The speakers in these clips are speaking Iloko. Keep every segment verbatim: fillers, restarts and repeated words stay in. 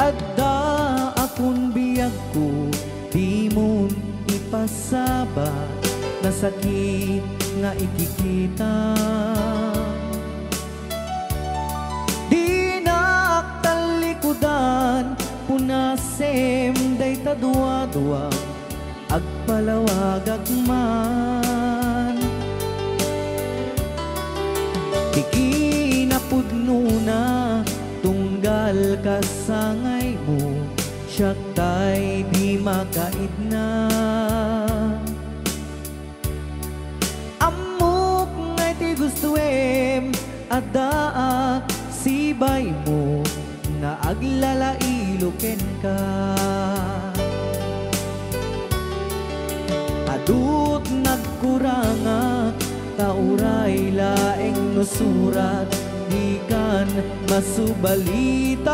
Adda akon biagko, dimon ipasaba, nasakit nga ikikita. Dinak tallikudan, punasem dayta duadua, agpalawagak man. Ti kinapudnona, tunggal kasangaymo, siak tay di makaidna. Ammok nga iti gustoem, addaak sibaymo nga aglalailo kenka. Adut nagkurangak, ta uray laeng no surat, dikan masubalitan.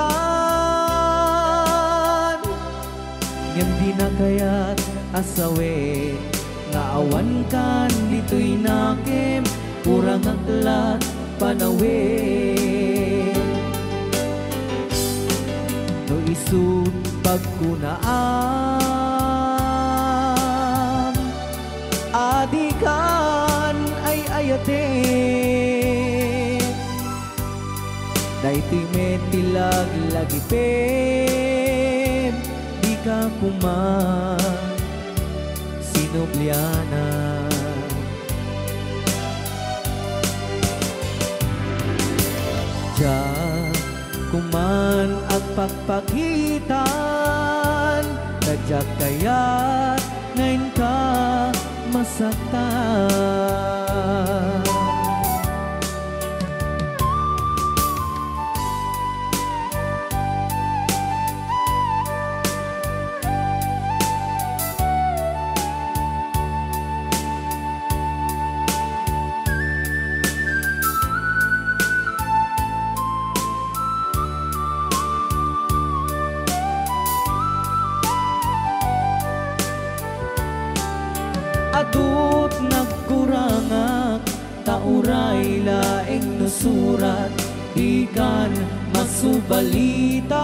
Ngem dina kayat a sawen nga awankan ditoy nakem, kurangak lat panawen. No isut' pagkunaam a dikan ay-ayaten, daytoy met ti laglagipem, dika koma sinublianan. Diak koman agpakpakitan, ta diak kayat nga inka masaktan. Adut nagkurangak, ta uray laeng no surat, dikan masubalitan.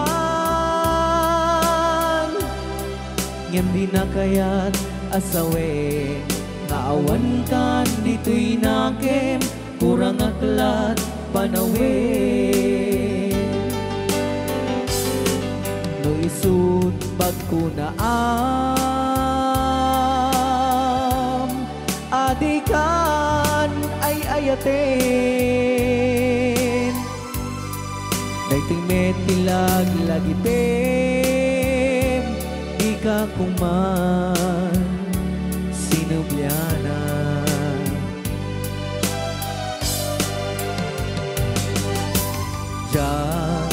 Ngem dina kayat a sawen nga awankan ditoy nakem, kurangak lat panawen. No isut' pagkunaam a dikan ay-ayaten, daytoy met ti laglagipem, dika koman sinublianan. Diak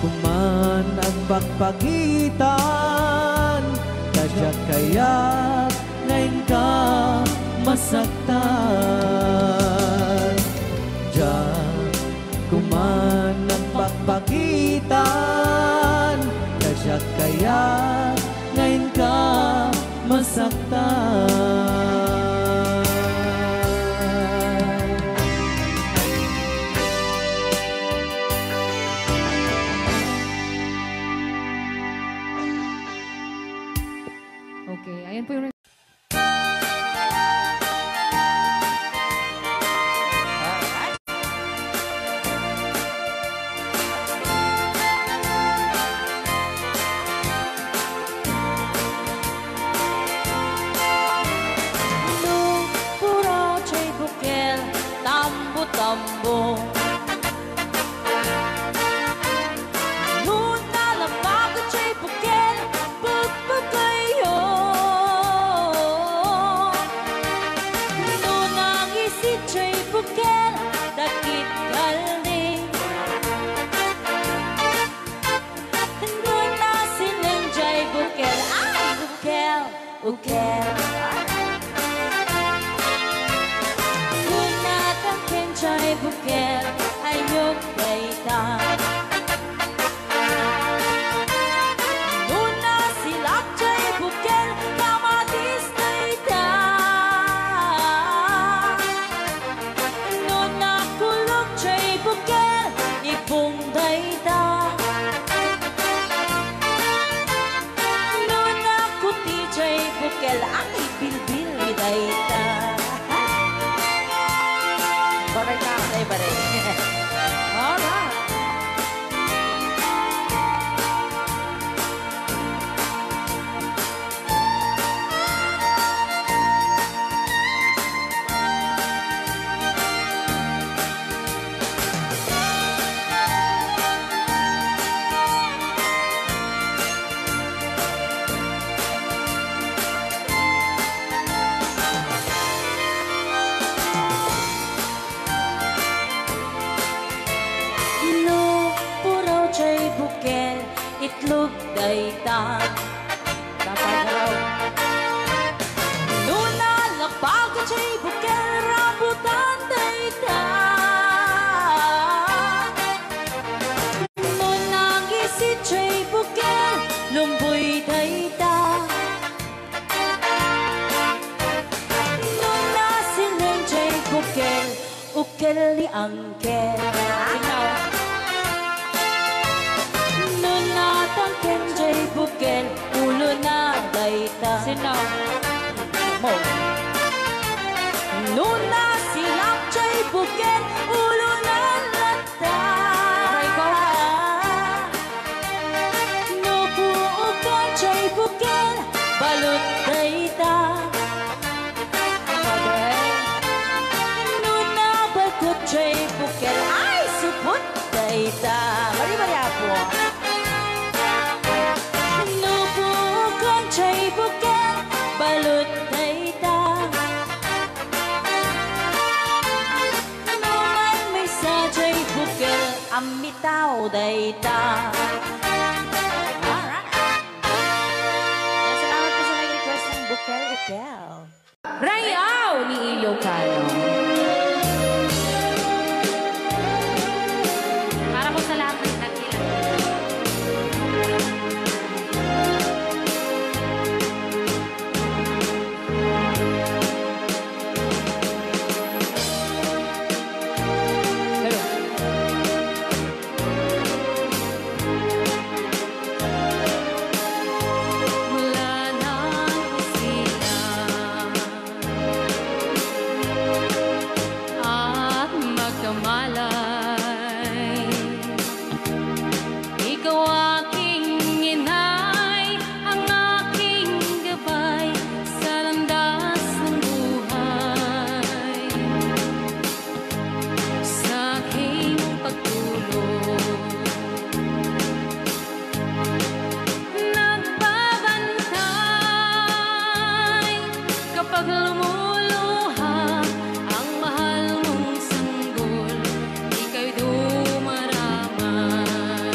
koman agpakpakitan, ta diak kayat nga inka masaktan. Diak koman agpakpakitan, ta diak kayat nga inka masaktan. Okay, ayan po yung Nupura jay bukel, tambo-tambo. No nalabag jay bukel, pagpagayo. No nangisit jay bukel, dakit kaldi. No nasileng jay bukel, ay, bukel. Ukel. Kunatan ken jay bukel, ayok dayta. No nasilak jay bukel, kamatis dayta. No nakulog jay bukel, ipong dayta. Lug dayta. Dapat raw. No nalabag jay bukel, rambutan dayta. No nangisit jay bukel, lumboy dayta. No nasiling jay bukel, ukel ni Angkel. Sino? No natangken jay bukel, ulo na dayta. Sino? Mo. No nasilak jay bukel, ulo na latta. Aray ko. No puokan jay bukel, balut dayta. Pwede. No nabalkut jay bukel, ay, supot dayta. Bari-bari, Apo. No puokan jay bukel, balut dayta. No maymaysa jay bukel, ammitaw dayta. Alright. Yan, salamat po sa nag-request ng bukel-ukel. Rayaw ni Ilocano. Para po sa lahat ng Dakilang. Mula nang isilang at magkamalay, ikaw aking inay, ang aking gabay sa landas ng buhay. Sa aking pagtulog, nagbabantay kapag lumuluha ang mahal mong sanggol, ika'y dumaramay.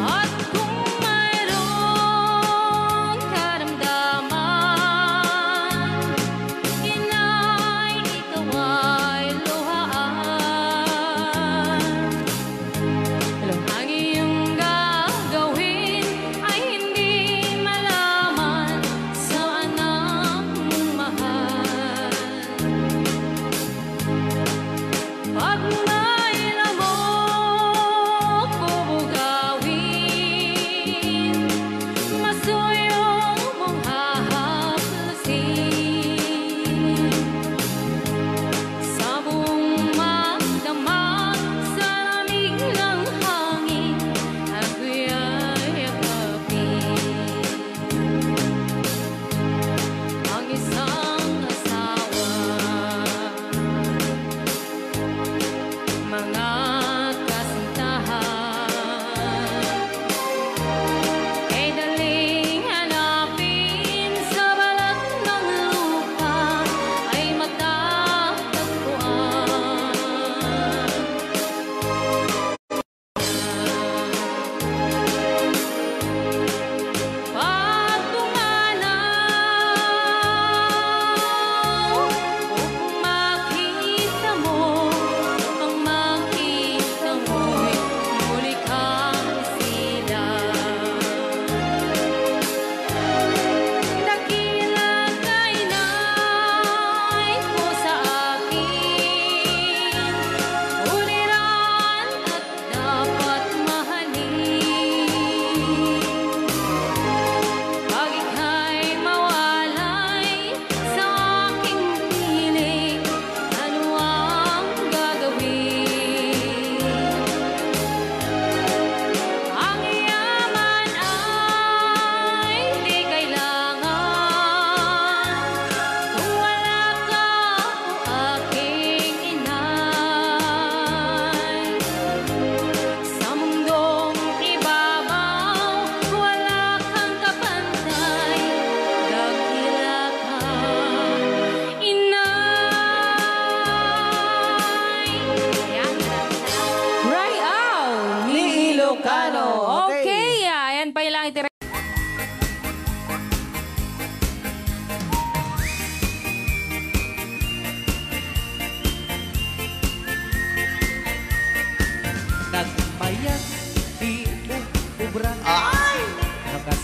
At kung mayroong karamdaman, inay, ikaw ay luhaan. Ang iyong gagawin ay hindi malaman sa anak mong mahal. Pag may lamok bubugawin, masuyong mong hahaplusin. Sa buong magdamag sa lamig ng hangin, ako'y yakapin. Ang isang asawa, mga kasintahan, ay daling hanapin sa balat ng lupa ay matatagpuan. Pagpumanaw, upang makita mo ang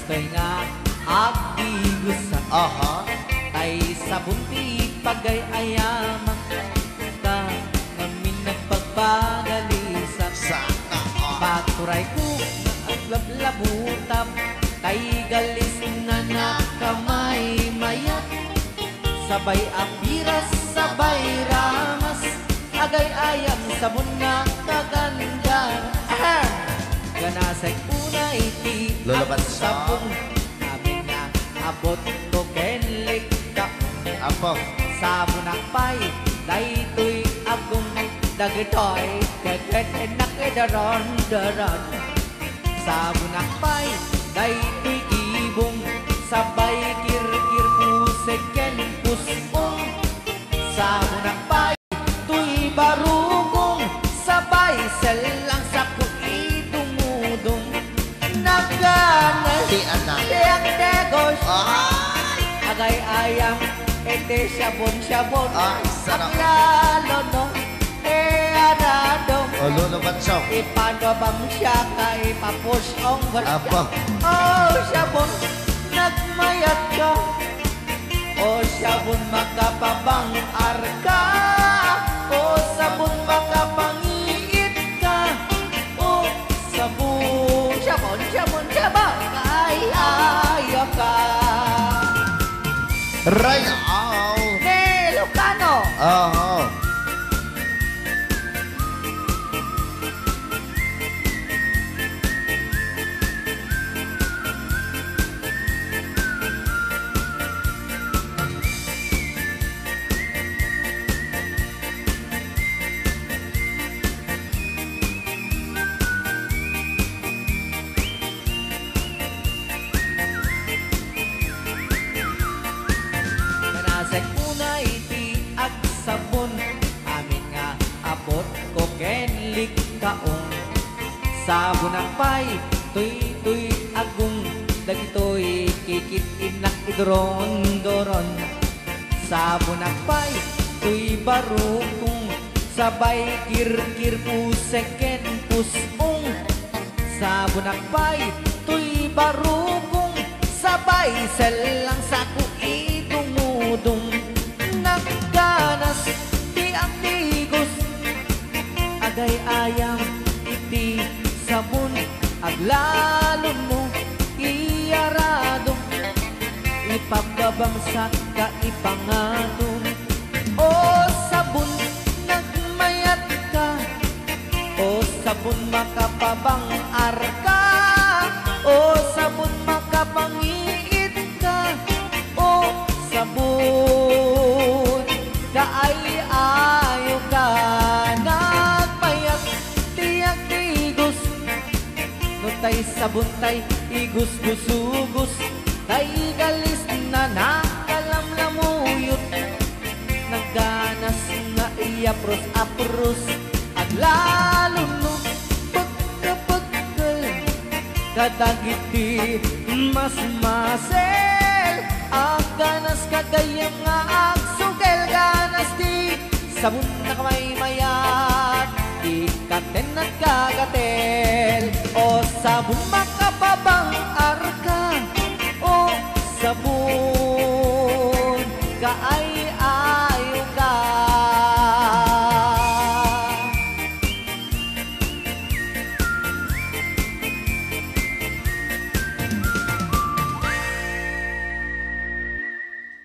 Kay nga agdigusa. Aha. Tay sabon ti pagay-ayamak. Ka ngamin nagpagpagalisak. Sana all. Paturay ko nga aglablabutap. Tay galis na nakamaymayat. Sabay apiras, sabay ramas, agay-ayam sabon nga kaganda. Ahem! Ganasay unay ti Lolo Bansa. Agsabon, amin nga abot ko ken likka. Apo. Sabonak pay, daytoy agum, dagitoy keket ennak idaron-daron. Sabonak pay, daytoy ibong, sabay kirkir pusek ken pus-ong. Sabonak pay, toy barukong, sabay sellang sako idumudong. Nagana ti anak. Ti agdegos. Ay! Agay-ayam, iti sabon-sabon. Ay, sarap. Aglalo no, e, aradong. O, Lolo Bansa. Ipanwabang siya ka, ipapus-ong. Apa? O, sabon, nagmayat ka. O, sabon, makapabang-ar ka. O, sabon, makapangiit ka. O, sabon, sabon, sabon, sabon, ay, ayo ka. Ray, aw. Ni Ilocano. Aha. Kanasek unay ti agsabon, amin nga abot ko ken likkaon. Sabonak pay, toy, toy, agum, dagitoy kikit-innak iduron-duron. Sabonak pay, toy, barukong, sabay kirkir pusek ken pus-ong. Sabonak pay, toy, barukong, sabay sellang sako idumudong. Nagganas ti agdigos, agay-ayam iti sabon, aglalo no iyaradong, ipababangsak ka ipangato. O sabon, nagmayat ka. O sabon, makapabang-ar ka. O sabon, makapangiit ka. O sabon, kaay-ayo ka. Nagmayat ti agdigos. No tay sabon tay igusgusugos, tay galis na nakalamlamuyot. Nagganas nga iyapros-apros, aglalo no pagkapagkal kadagiti masmasel. Agganas ka gayyem nga agsugel, ganas ti sabon a nakamaymayat, ikkaten nagkagatel. O sabon, makapabang-ar ka. O sabon, kaay-ayo ka.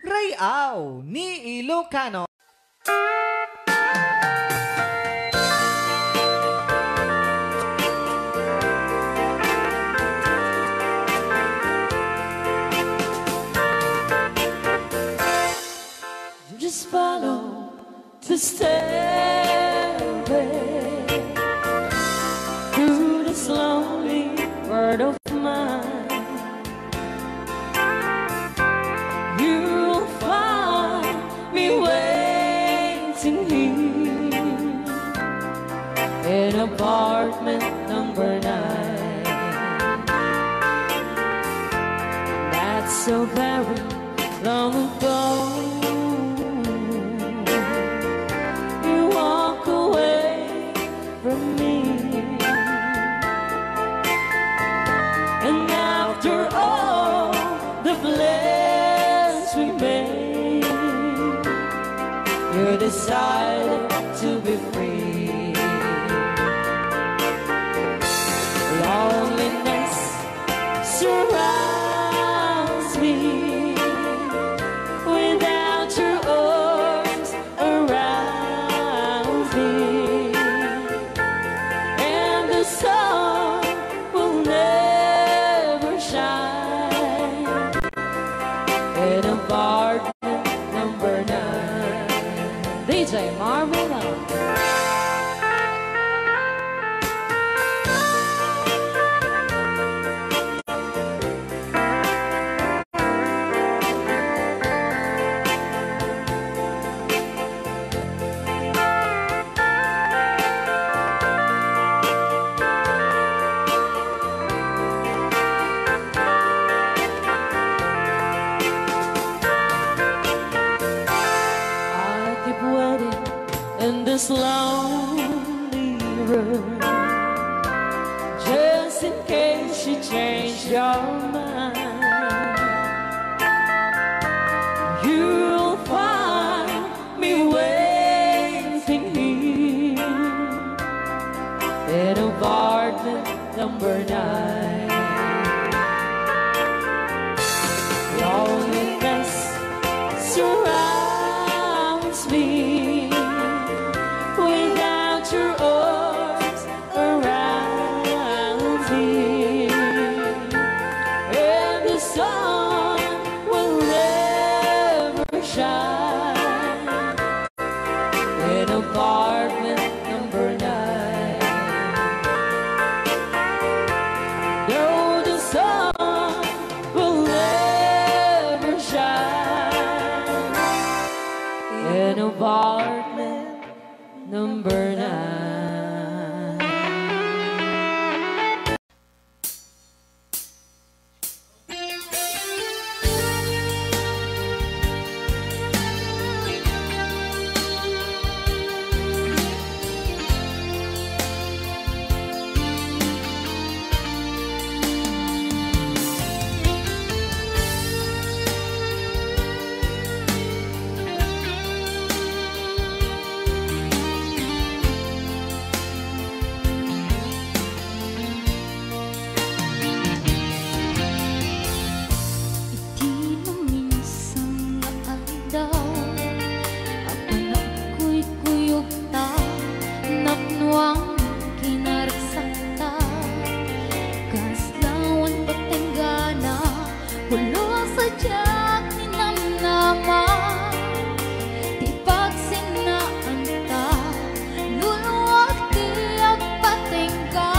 Ray-aw ni Ilocano. Just follow the stairway through this lonely world of mine. You'll find me waiting here in apartment number nine. That's so very long ago. You walk away from me. And after all, decided to be free. Loneliness surrounds me without your arms around me, and the sun will never shine in apartment number nine. D J Marvin Lang. I keep waiting in this lonely room, just in case you change your mind. You'll find me waiting here in apartment number nine. Loneliness surrounds me without your arms around me, and the sun will never shine in apartment number nine. Though the sun will never shine in apartment number nine. Iti naminsan nga aldaw, a panagkuykuyogta, napnoan kinaragsakta, kas lawan patenggana, pulos a diak ninamnama, ti pagsinnaanta, luluag ti agpatengga.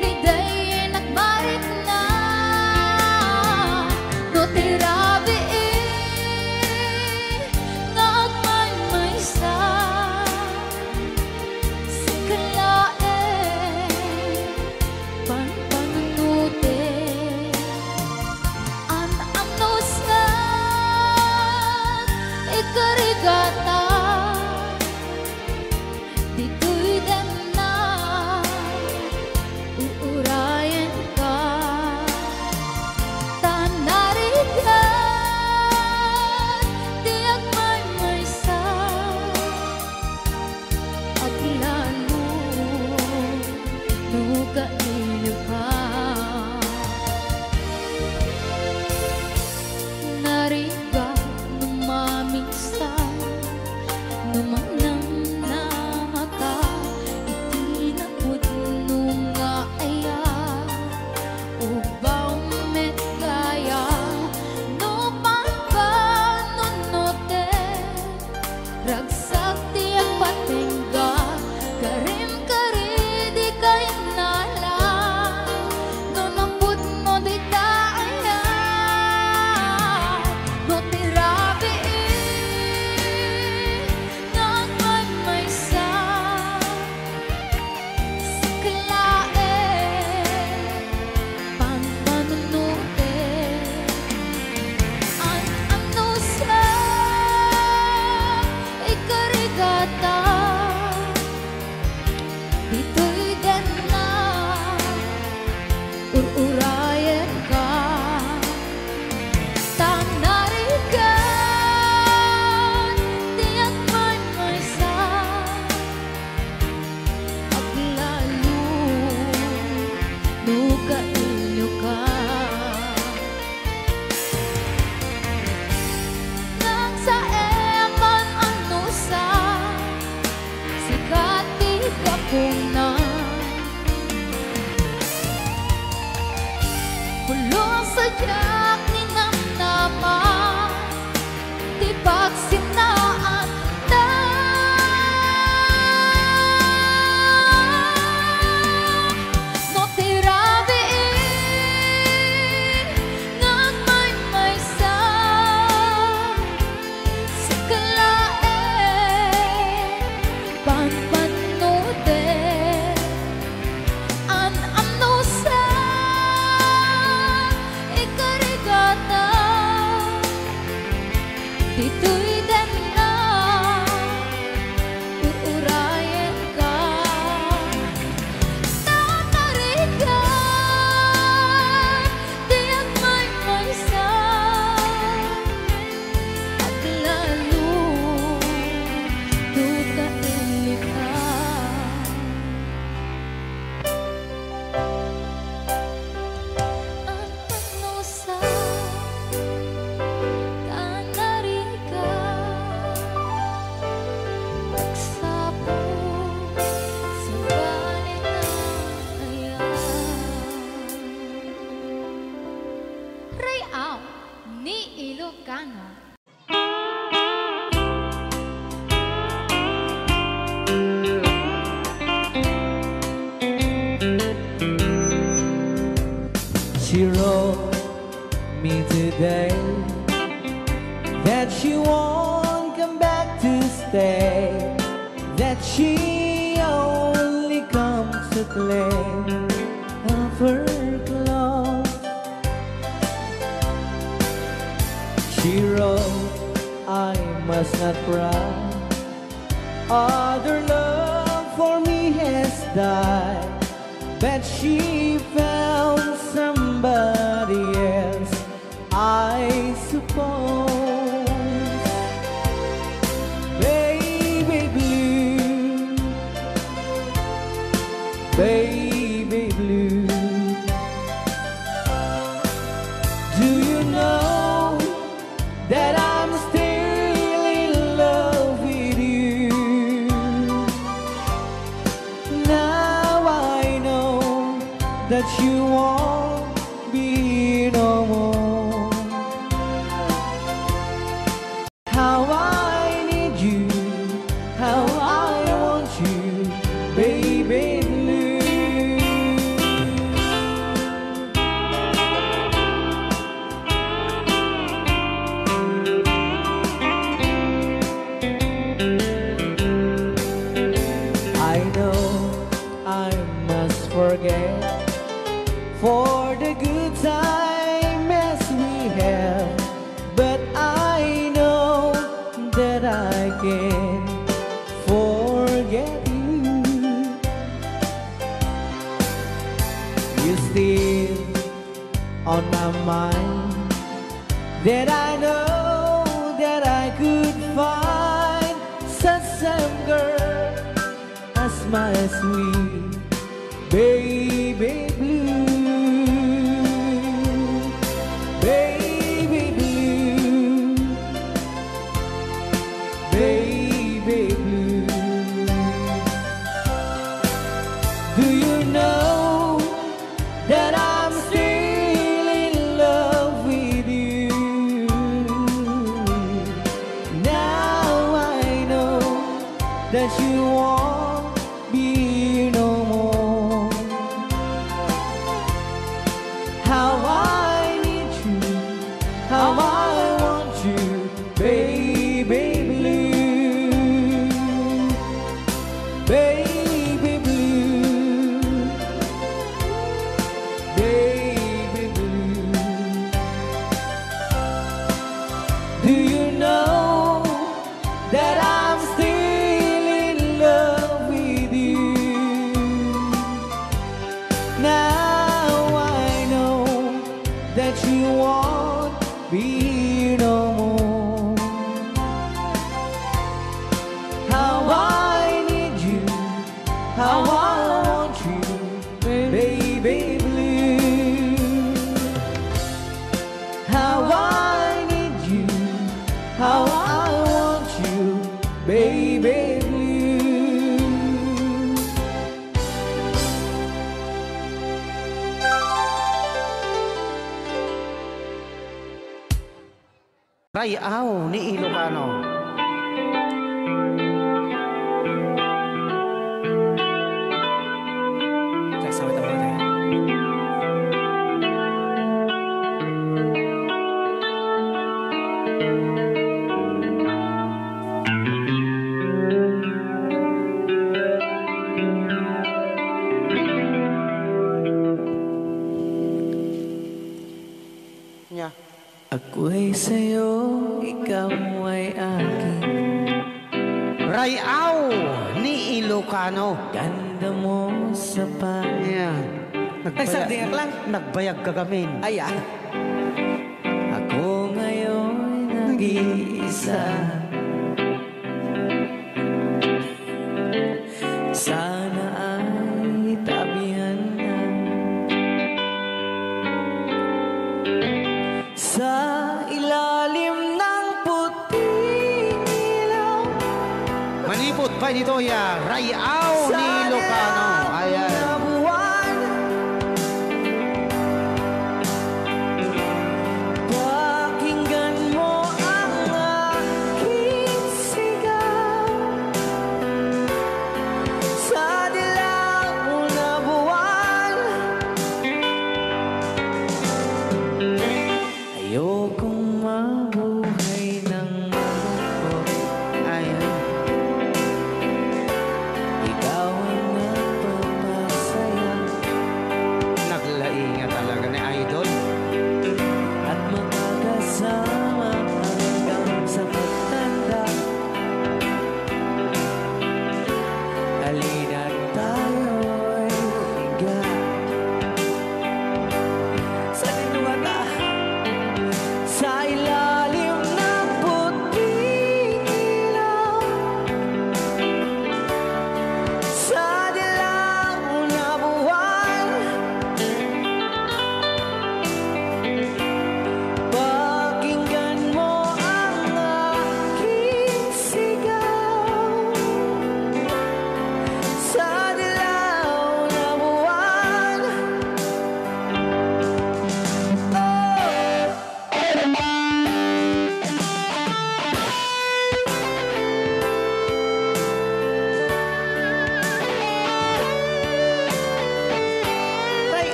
Ni daydi nagmarikna, no ti rabii nga agmaymaysa, sika laeng panpanunotek. An-anus nga ikarigata, ditoy denna uurayenka, ta narigat ti agmaymaysa, aglalo no kailiwka. Narigat no maminsan, no mangnamnamaka iti napudno nga ayat. Ubaw met gayam no panpanunotek, ragsak ti agpatengga, karim kari dika innala, no napudno dayta ayat, no ti rabii nga agmaymaysa, sika laeng panpanunotek. An-anus nga ikarigata, ditoy denna ur-urayenka, ta narigat ti Una, pulos a diak ninamnama ti pagsinnaanna. No ti rabii nga agmaymaysa, sika laeng panpannutek. An-annusa, ikarigata, ditoy denna, uurayenka. Nakarigat, diak maymaysa, aglalo, duta ilika. An-annusa, ta narigat, agsapul sa bali nga ayat. Ray-aw ni Ilocano. She wrote me today that she won't come back to stay, that she only comes to claim of her clothes. She wrote, "I must not cry. Other love for me has died." But she found somebody else, I suppose. Baby blue, baby blue, do you know that I'm still in love with you? Now I know that you won't be no more. How I need you, how I want you, baby blue. I know I must forget for the good time as we have, but I know that I can't forget you. You still on my mind, that I know that I could find such same girl as my sweet baby blue, baby blue, baby blue. Do you know that I'm still in love with you? Now I know that you won't be no more. How I need you, how I want you, baby blue, baby blue, baby blue. Do you know that I'm still in love with you? Now I know that you won't be no more. How I need you, how I want you, baby blue. How I need you, how I want you, baby blue. Ray-aw ni Ilocano. Check, sawit ang mga tayo. Nya. Ako'y sa'yo, ikaw ay akin. Ray-aw ni Ilocano. Ganda mo sa pa- Ayan. Nagbaya-, Nagsagdingak lang. Nagbayag ka gamin. Ay, ah. Ako ngayon nag-iisa. Sana ay tabihan na sa ilalim ng puting ilaw. Manipod pa dito ya, Ray-aw ni Ilocano. Ayan. Sa ilalim ng buwan. Pakinggan mo ang aking sigaw sa dilaw na buwan. Ayokong mabuhay ng malungkot. Ay. Ikaw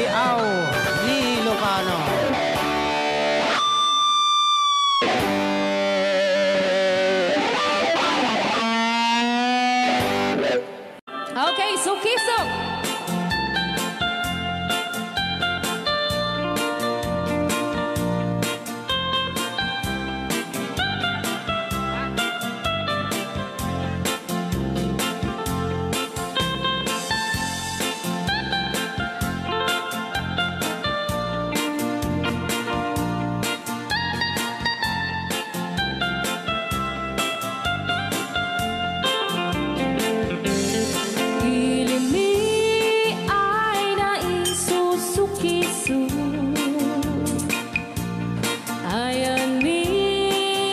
Aw ni Ilocano. Okay, sukisok. Ili mi ay naisusukiso. Ayan ni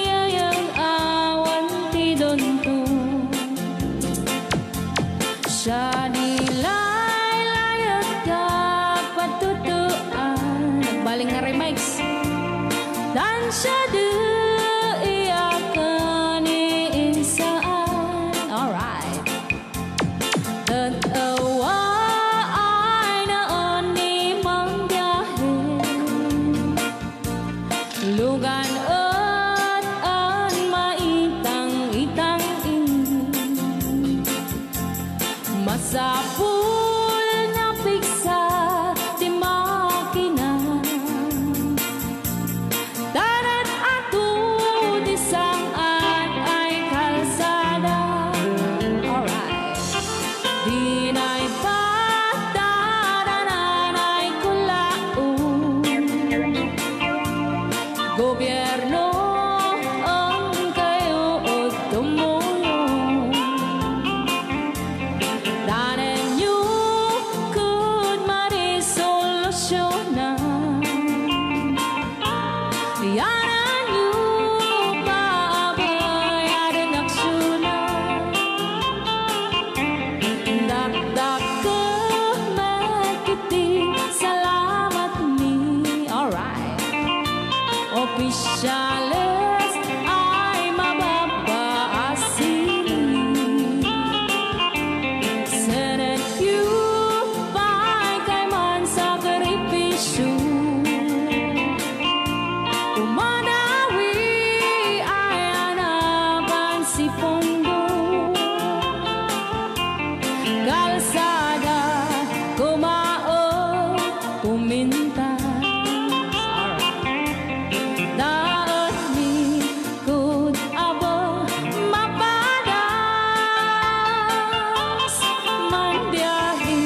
ayang awan ti dunto. Siya di laylayet kapatutuan. Nagbaling nga remix. Tan siya di iyakan ni insaan. Alright. Tet-ewa ay naan ni mangbiahe. Lugan et an maitang-itang ini. Masapul nga pigsa ti makina. Tarat ato ti sang-at ay kalsada. Alright. Dinay patadanan ay kulaon. Gobierno, eng kayo tumulong. Danenyo ket marisolusyona. Yanenyo paabayaden aksiyona. Dakdakkel met iti salamat mi. Alright. Opisyales ay mababa a sining. Senenyo pay kay mansakripisyo. Umadawi ay anapan si Pondo. Kalsada, kumaon, pumintas. Daetmi kud abo mapadas. Manbiahe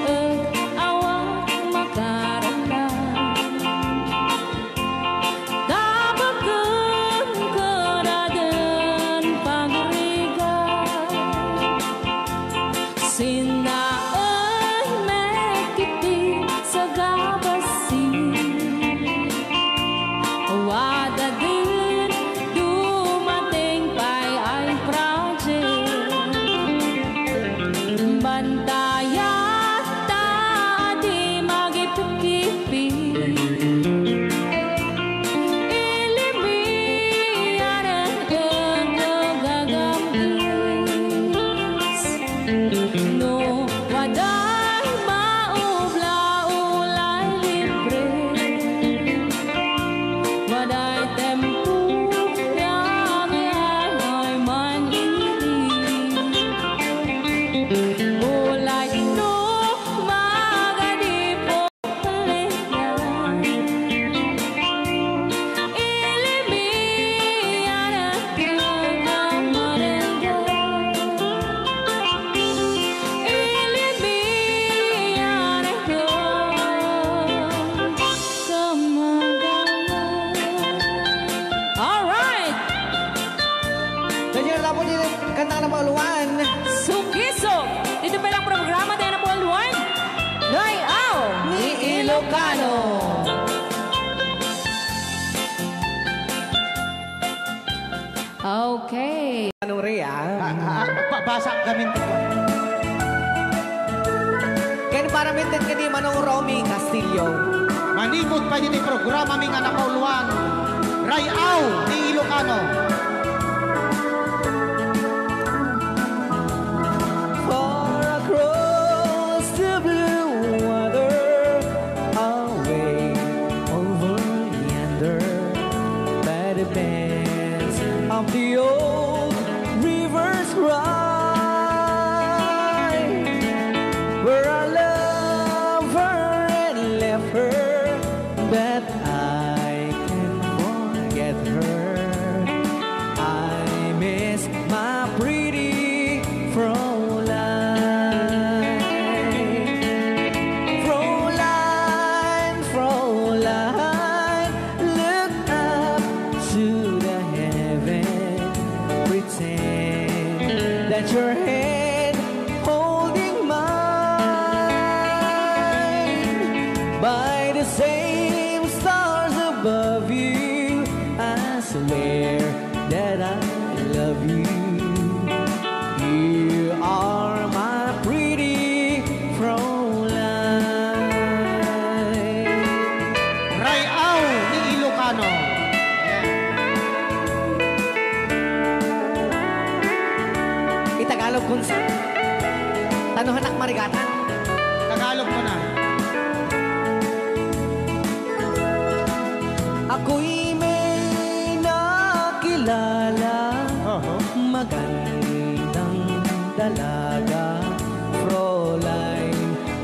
et awan makararag. Tabaken kadaden pagrigat. Sinnaen met iti sagabasi. Wadaden dumateng pay ay project. Bantayat ta di magipipis. Ilimianan ket gagam-is. No waday maubla, ulay libre. Waday tempo, biabiay man iri. Ulay no magadipo. Alright! Pwede na tapos yung kanta nga napauluan. Sukiso! Dito pa lang programa tayo napauluan. Layaw ni Ilocano. Okay. Ano, Rhea? Ah, ah, ah, pabasa kami. Ken para minted kadi Manong Romy Castillo. Manipud pa iti programa mi nga napauluan, Ray-aw ni Ilocano. Far across the blue water, Fräulein, Fräulein, Fräulein, look up to the heaven, pretend that your hand holding mine. By the same stars above you, I swear that I love you. You are my pretty Fräulein. Ray-aw ni Ilocano. Itagalog kunsa? Tano hanak marigatan. Tagalog mo na. Ako'y may nakilala, Oho. Magandang dalaga, Fräulein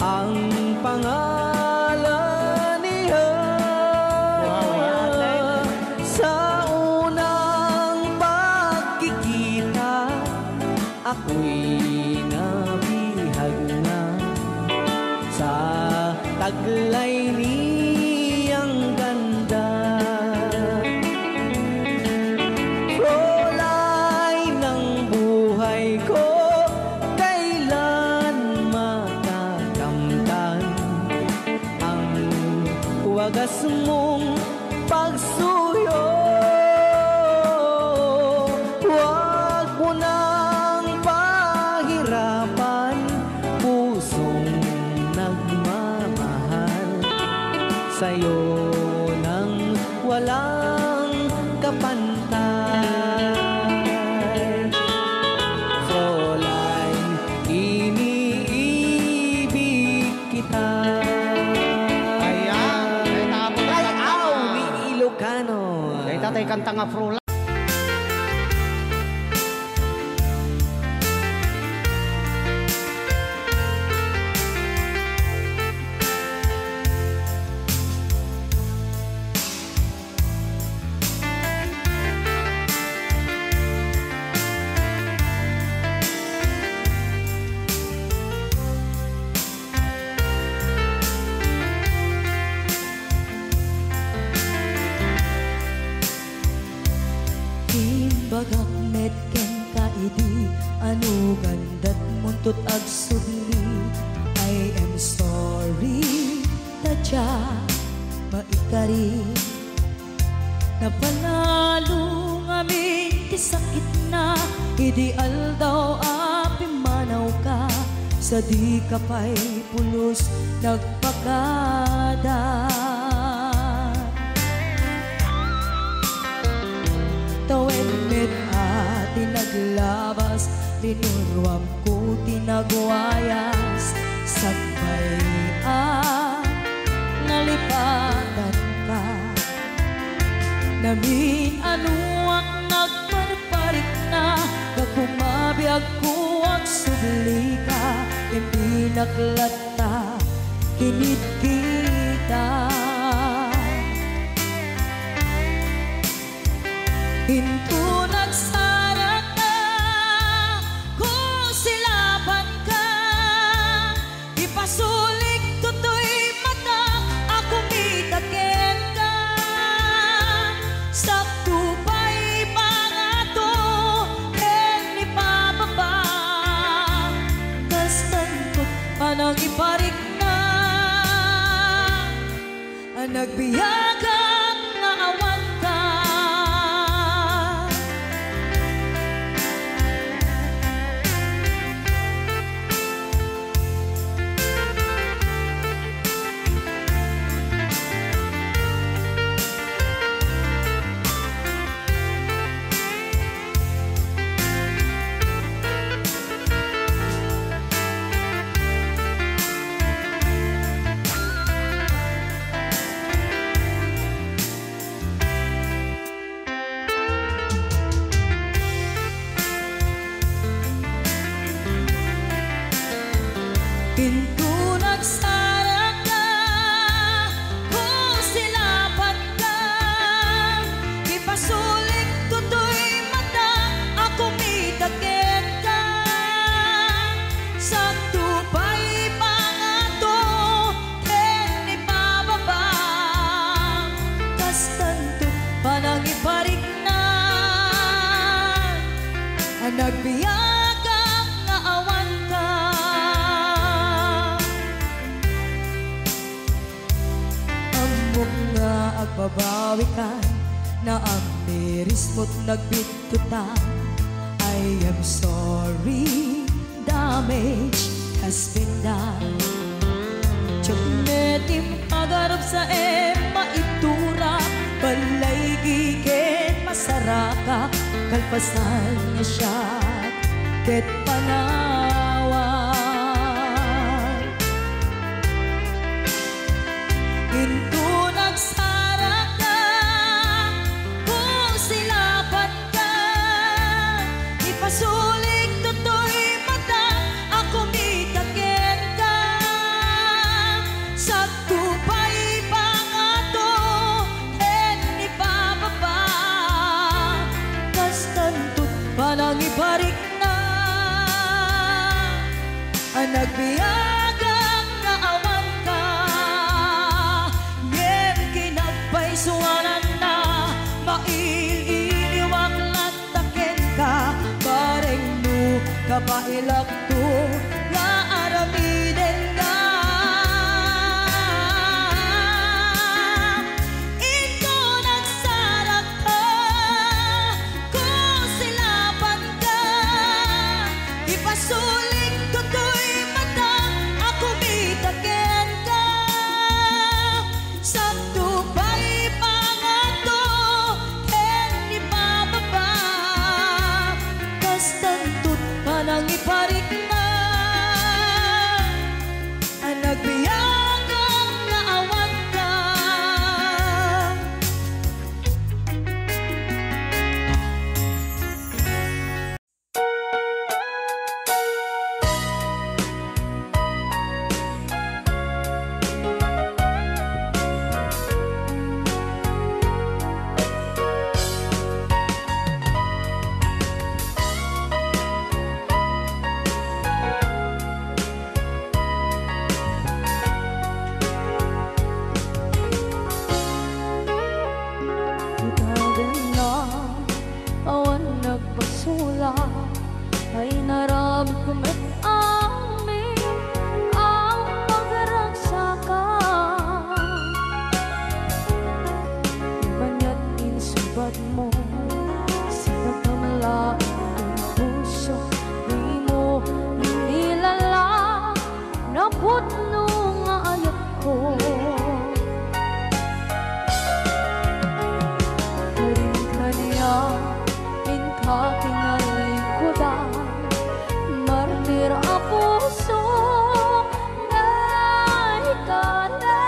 ang pangalan niya. Wow. Sa unang pagkikita, ako'y nabihag na sa taglay niyang ganda. Fräulein ng buhay ko, kailan matakamtan ang wagas mong pagsuyo. Huwag mo nang pahirapan, pusong nagmamahal, sa'yo nang walang kapantay. Fräulein, iniibig kita. Ayan. Ay, tapos na. Ray-aw ni Ilocano. Ay, tatay, kanta nga Fräulein. Imbagak met kenka idi, ano gandat muntot agsubli. I am sorry, ta dia maikari. Napanalo ngamin ti sakitna idi aldaw a pimmanawka, sa dika pay pulos nagpakada. Tawen met a ti naglabas, linuruam ko ti nagwayas, sakbay a nalipatanka. Namin-anoak nagparparikna, gapu mabiag ko agsublika, impinak latta kinit kita. Inton agsaraka, kusilapanka, ipasulik toy matak a kumita kenka. Sakto pay pangato ken ipababa, kas tanto a nangiparikna. A nagbiagak nga awanka. Inton agsaraka, kusilapanka, ipasulik toy matak a kumita kenka. Agbiagak nga awanka. Ammok nga agbabawika, naamirismo't nagbidtotan. I am sorry, damage has been done. Diak met impagarupsaem, maitura, balay giken masarakak, kalpasan nga siak ket panawan. Inton agsarakka, kusilapanka, ipasulik toy mata a kumita kenka. Sagto pay pangato ken ipababa, kastanto't panangiparikna. Nagbiagak nga awanka, ngem kinagpaysuananna, mail-iliwak latta kenka, bareng no kabaelakto nga aramidenka. Inton agsarakka, kusilapanka, ipasulik toy mata a kumita kenka. Sagto pay pangato ken ipababa, kastanto't panangiparikna. Nagbiagak nga awanka. Itadenna, awan nagpasulak, ay naramidko met amin a pagragsakan. Maniat insubadmo, sinakamla iti puso, dimo inilala. Napudno nga ayatko. Karin kaniak, inka kinalingkodan, martir a puso, naikana.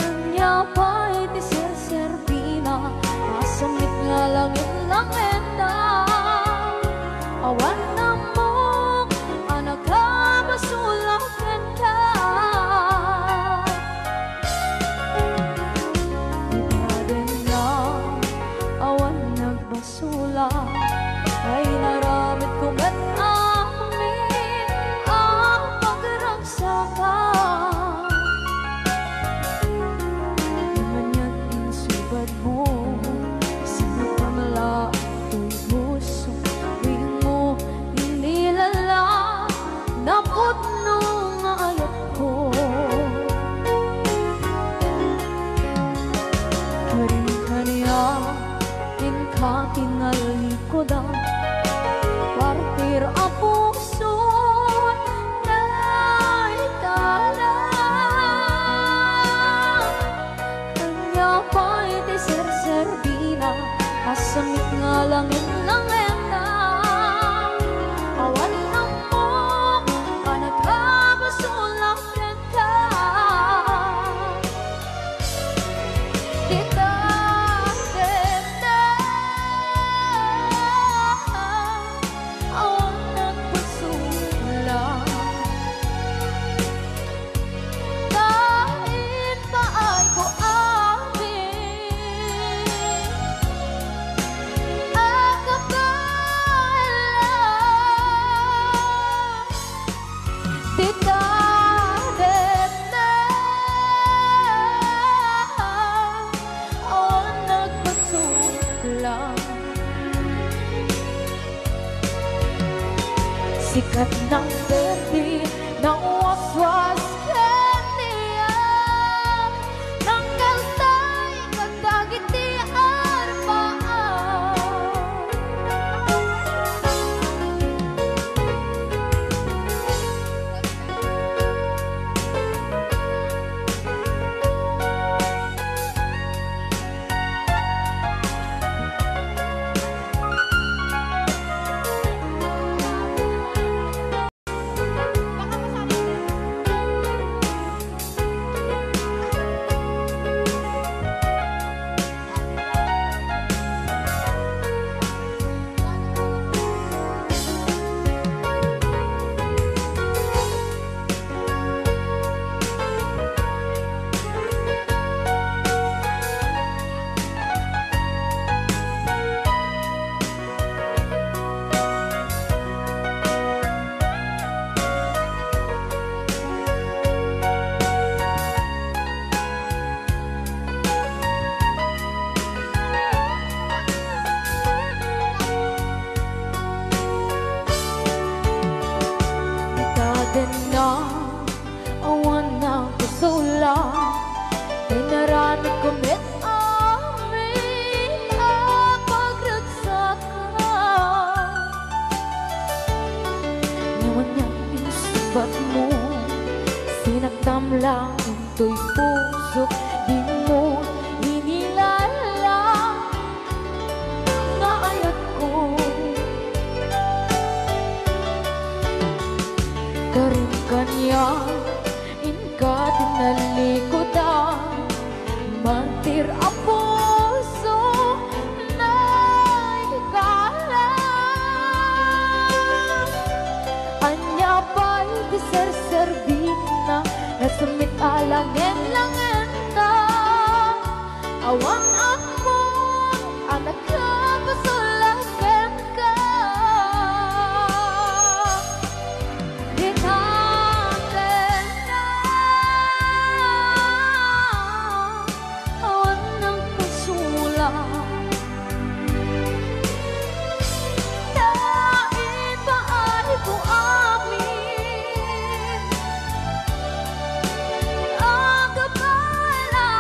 Ania pay ti serserbina, a sangit nga langit-langitda, awan ammok a nakabasolak kenka. Itadenna, awan nagbasolak, ay naramidko met amin a pagragsakan. Maniat insubadmo, sinakamla toy puso, dimo inilala. Napudno nga ayatko. Karin kaniak, inka kinalingkodan, martir a puso, naikana. Ania pay ti serserbina, a sangit nga langit-langitda, awan ammok a nakabasolak kenka. Dita, dita. Sikat nang birdi, nang waswas ken niya, nang kaltay kadagiti arbaam. Itadenna awan nagkasula, inaramidko met amin a pagragsakan. Ngem ania insungbatmo, sinaktam la intoy pusok, dimo inilala nga ayatko. Karim kaniak, inka tinalikudan, martir a puso, naikala. Ania pay ti serserbina, nasumit a langen-langenta. Awan ammon a nakapasulak kenka. Itatenna awan nagkasula. Naipaayko amin a kabaelan.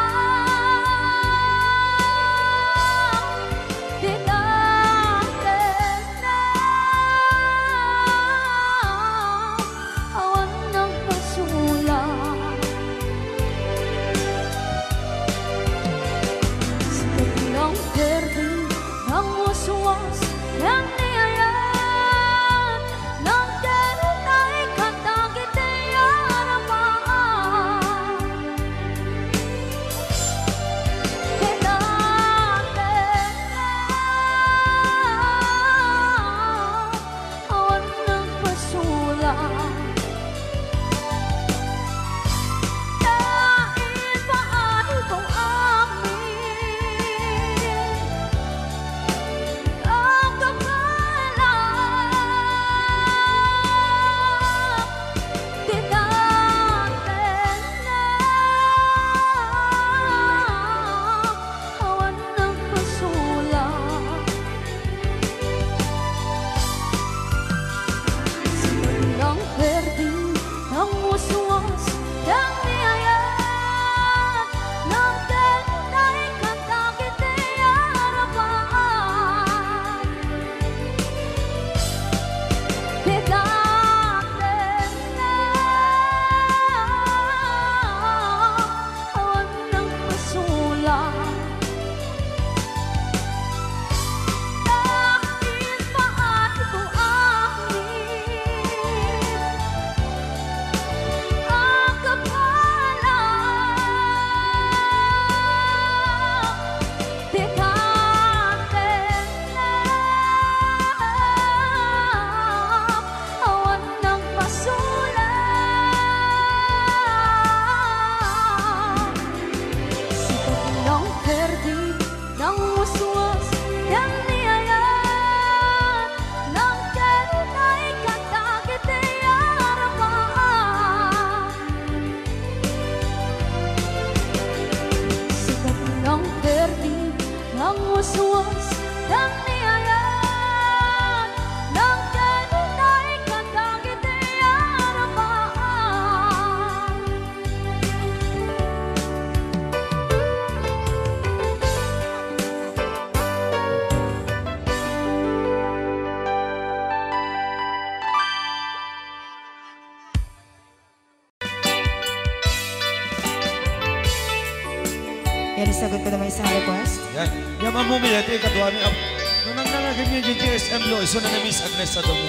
Sagot ko naman isang request. Yan. Yan, Ma'am Mumi, ito yung kaduami. Ap-, nung nang nangagin niya yung G S M lo, iso na na Miss Agnes sa Domo.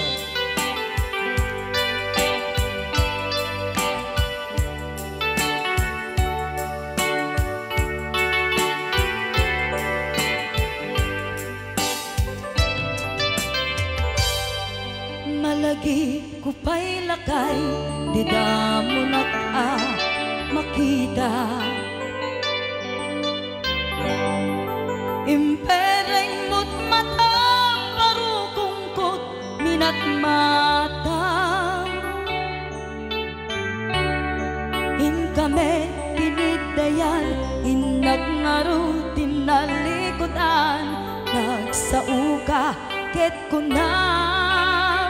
Malagip ko pay lakay, dida mo nak a makita. Impereng mo't mata, parukongkot minatmata. Inka met piniddayan, innak ngarud tinnalikudan, nagsaoka ket kunam,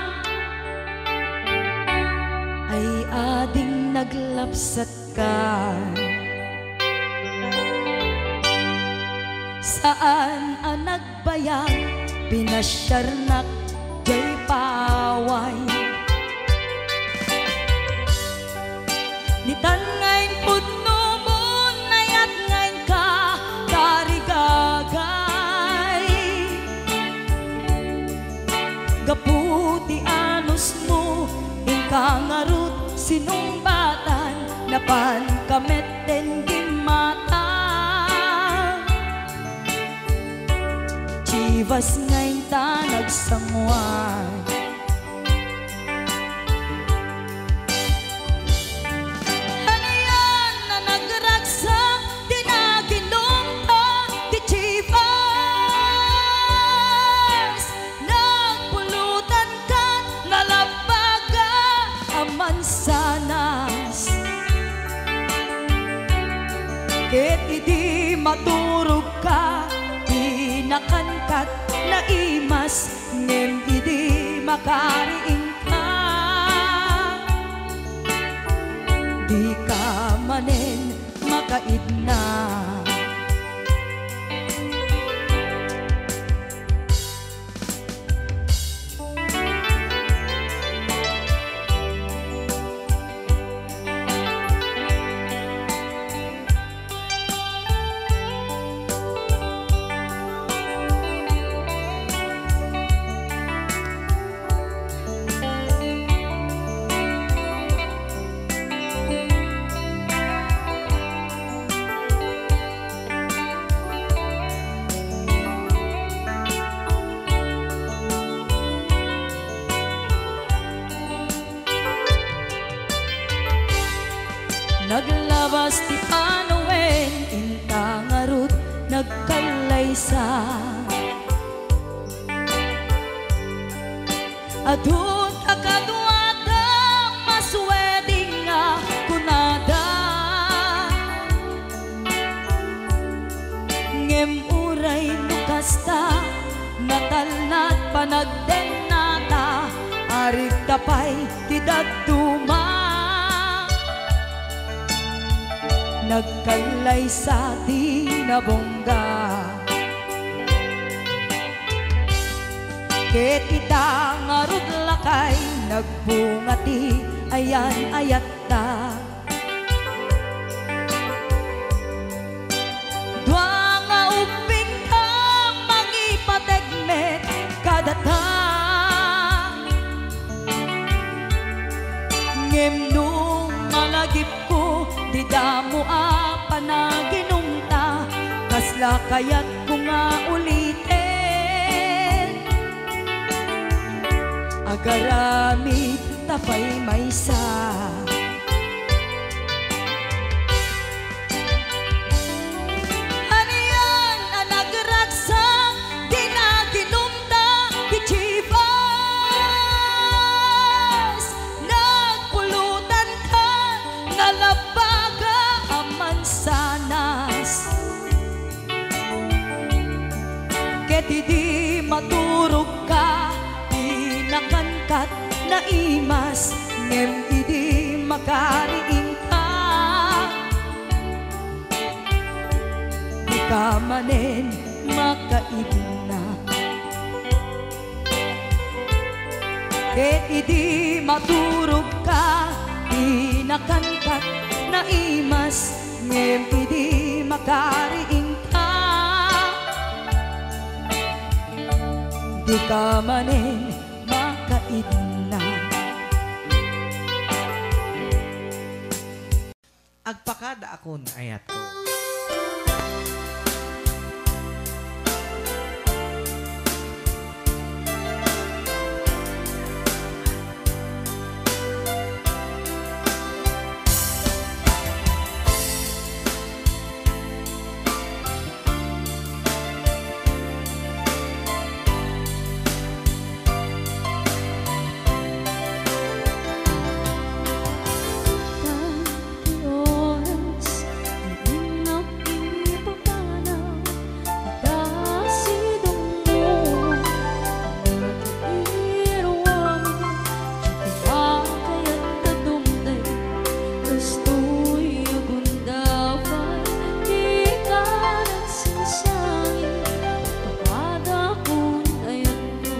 ay ading naglapsatka. Saan a nag- bayag, pinasiarnak jay paway. Nitan nga impudno mo, nayat nga inka tarigagay. Gapu ti anus mo, inka ngarud sinungbatan, napan ka met ten gimmata. Chivas nga inta nagsanguan. Anian a nagragsak ti naginumta ti Chivas? Nagpulutan kat nalabbaga a mansanas. Ket idi maturogka, inakankat naimas, ngem idi makariingka, dika manen makaidna. Naglabas ti panawen, inta ngarud nagkallaysa. Adun a kaduada, maswedding nga kunada. Ngem uray no kasta, natalna panagdennata, arigta pay ti dadduma. Nagkallaysa ti nabungga. Ket ita ngarud lakay, nagbunga ti ayan-ayatta. Dua nga ubbingka, mangipateg met kadata. Ngem no malagipko, dida mo a panaginumta, kasla kayatko nga uliten. Agaramid ta pay maysa. Anian a nagragsak ti naginumta ti Chivas? Nagpulutan ka, nalabbaga a mansanas. Ket idi maturogka, inakankat naimas, ngem idi makariingka, dika manen makaidna. Ket idi maturogka, inakankat naimas, ngem idi makariing Ika manen makaidna. Agpakadaakon, ayatko. Ti oras, inak ipapanaw, ita sidongmo, nakairuam, iti makayat kadumtay, kastoy a gundapay, ita nagsingsangit, pakadakon ayatko.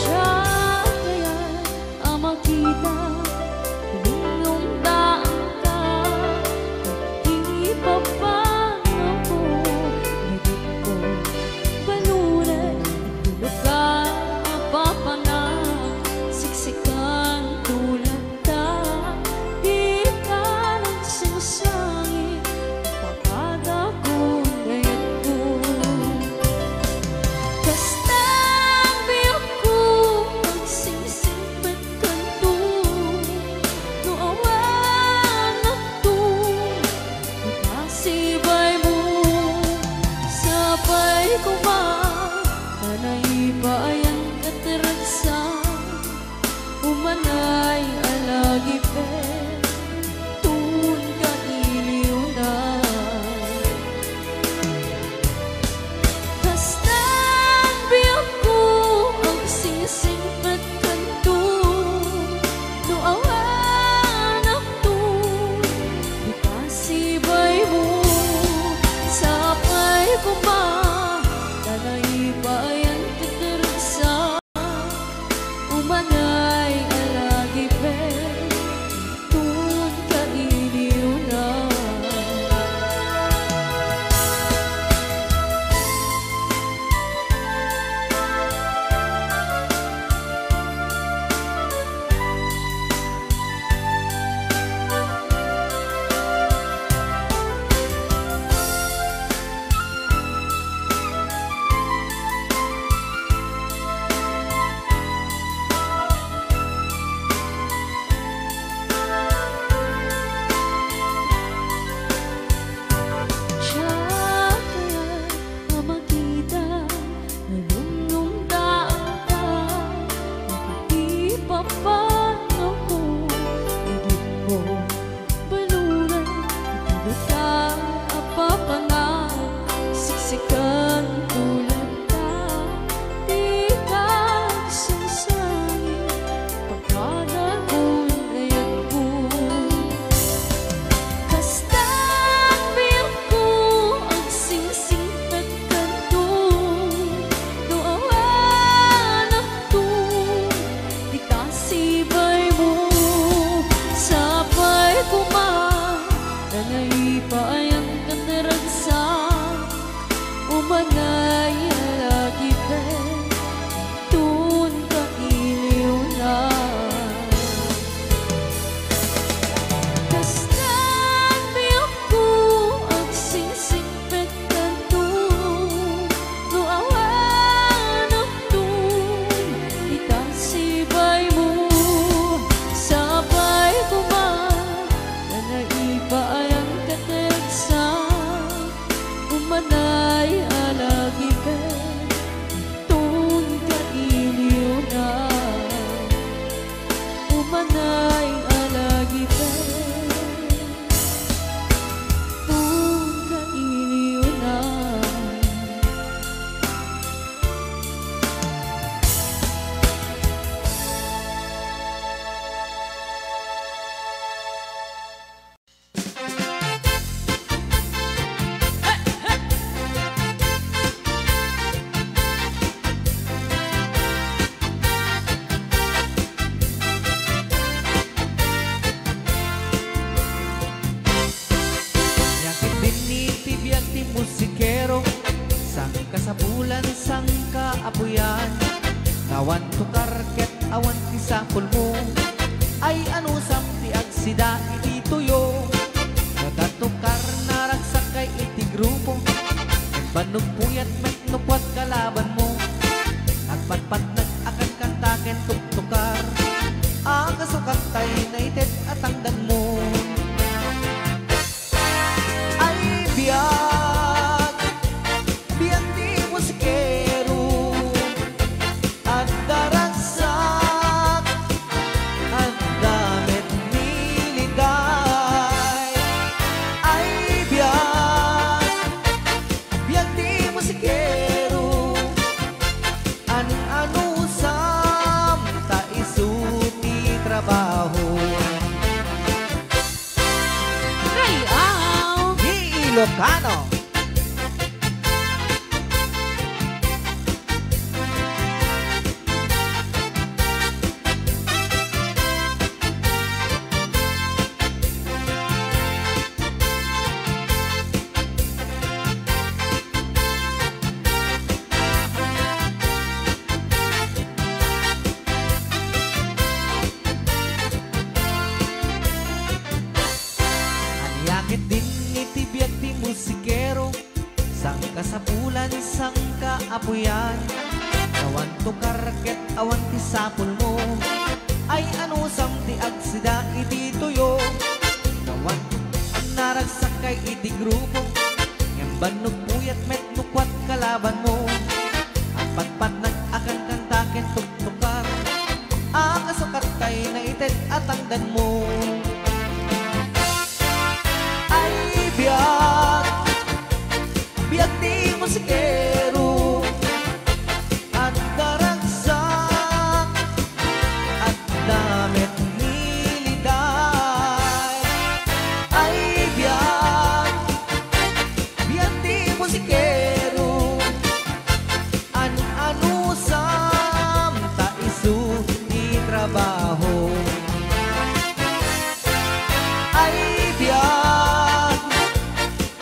Diak kayat a makita, linglungtaanka, iti papanawko, ngegko, banona, itulokka, a papanak, siksikan, tulad ta, dika nagsingsangit, pakadakon ayatko. Kastan biagko, agsingsingpet kanto, no awan agto, ita sibaymo, sapay koma, ta naipayan ket ragsak. Umanay a lagipen, tun kailiwna. Kastan biagko, agsingsingpet kanto, no awan agto, dika sibaymo, sapay koma, ta naipayan ket ragsak. Awan tukar ket awan ti sapulmo. Ay, anusam ti agsida iti tuyo? Nagatukar, naragsakkay iti grupo. Ket bannog puyat met no kuat kalabanmo. Agpatpatnag a kankanta ken tuktukar. A kasukar tay naited a tangdanmo. Ay, biag, biag ti musikero. Adda ragsak, adda met niliday. Ay, biag, biag ti musikero. An-anusam ta isu ti trabaho. Ay, aw! Ni Ilocano. Ania ketdin iti biag ti musikero? Sangkasapulan, sangkaapuyan. Awan tukar ket awan ti sapulmo. Ay, anusam ti agsida iti tuyo? Awan naragsakkay iti grupo. Ngem bannog puyat met no kuat kalabanmo. Agpatpatnag a kankanta ken tuktukar. A kasukar tay naited a tangdanmo. Ay, biag, biag ti musikero. Adda ragsak, adda met niliday. Ay, biag, biag ti musikero. An-anusam ta isu ti trabaho. Ay, biag,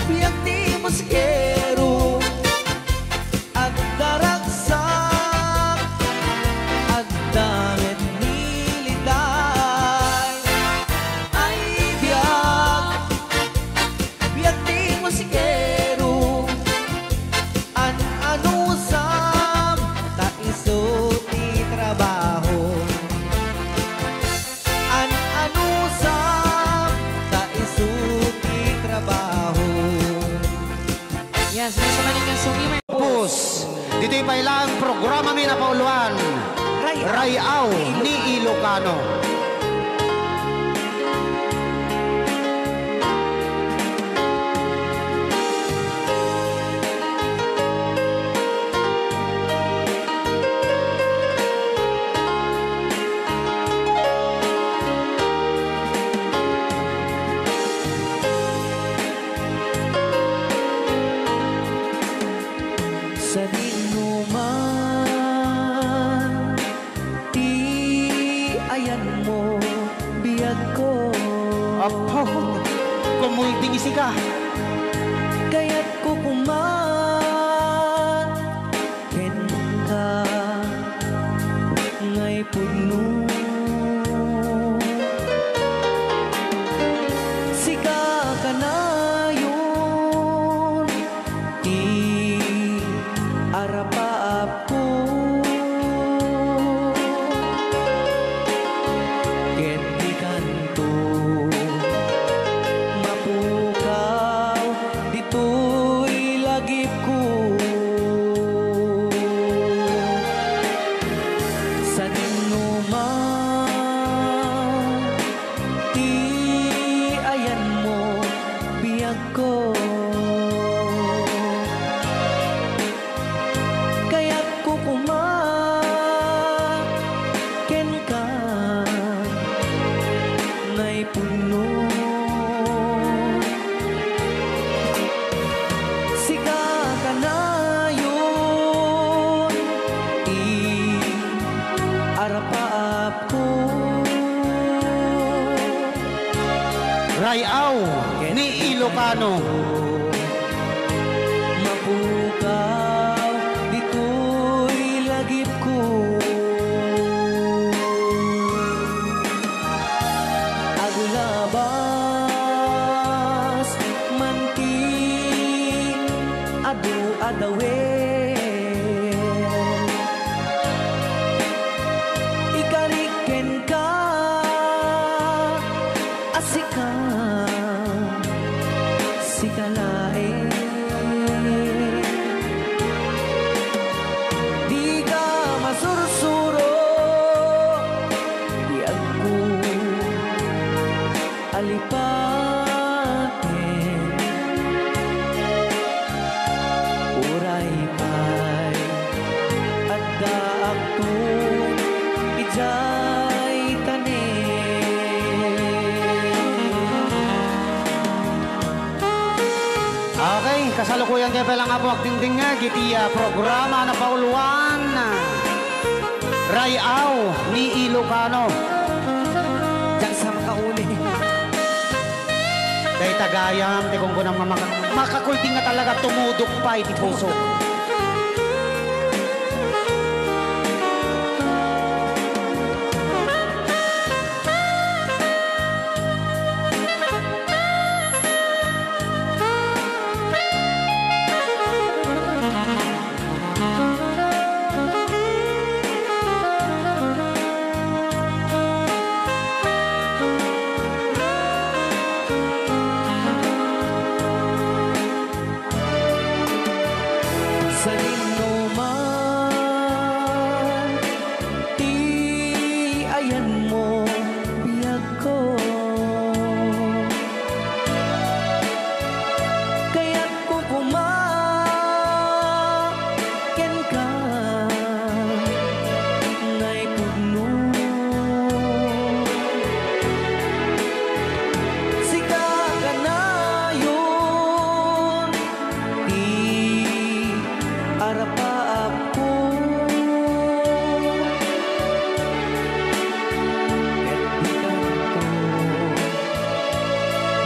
biag ti musikero. Adda ragsak, adda met niliday. Ay, biag, biag ti musikero. An-anusam ta isu ti trabaho. An-anusam ta isu ti trabaho. Yes, may sumaning nga sugi, may Pus, ditoy pay laeng programami a pauloan, Ray-aw. Ray-aw ni Ilocano. Sadino man ti ayanmo, biagko. Apo, kumulting isika. Kayatko koma kenka ngay pudno. Sika kanayon ti arapaapko. Ket dikanto mapukaw ditoy lagipko. Sadino man ti ayanmo, biagko. Kayatko koma kenka ngay pudno. Sika kanayon ti arapaapko. Ray-aw ni Ilocano. Mapukaw ditoy lagipko. Idiay tanem. Okay, kasalukuyan tayo pay lang nga po agdingdingngeg iti, ah, programa a napauluan, Ray-aw ni Ilocano. Diak sa makauli. Dayta gayam ti kunkunam nga maka-, makakulding nga talaga tumudok pay ti puso. Sadinoman ti ayanmo, biagko. Kayatko koma kenka, naipudno. Sika kanayon ti arapaapko. Ket dikanto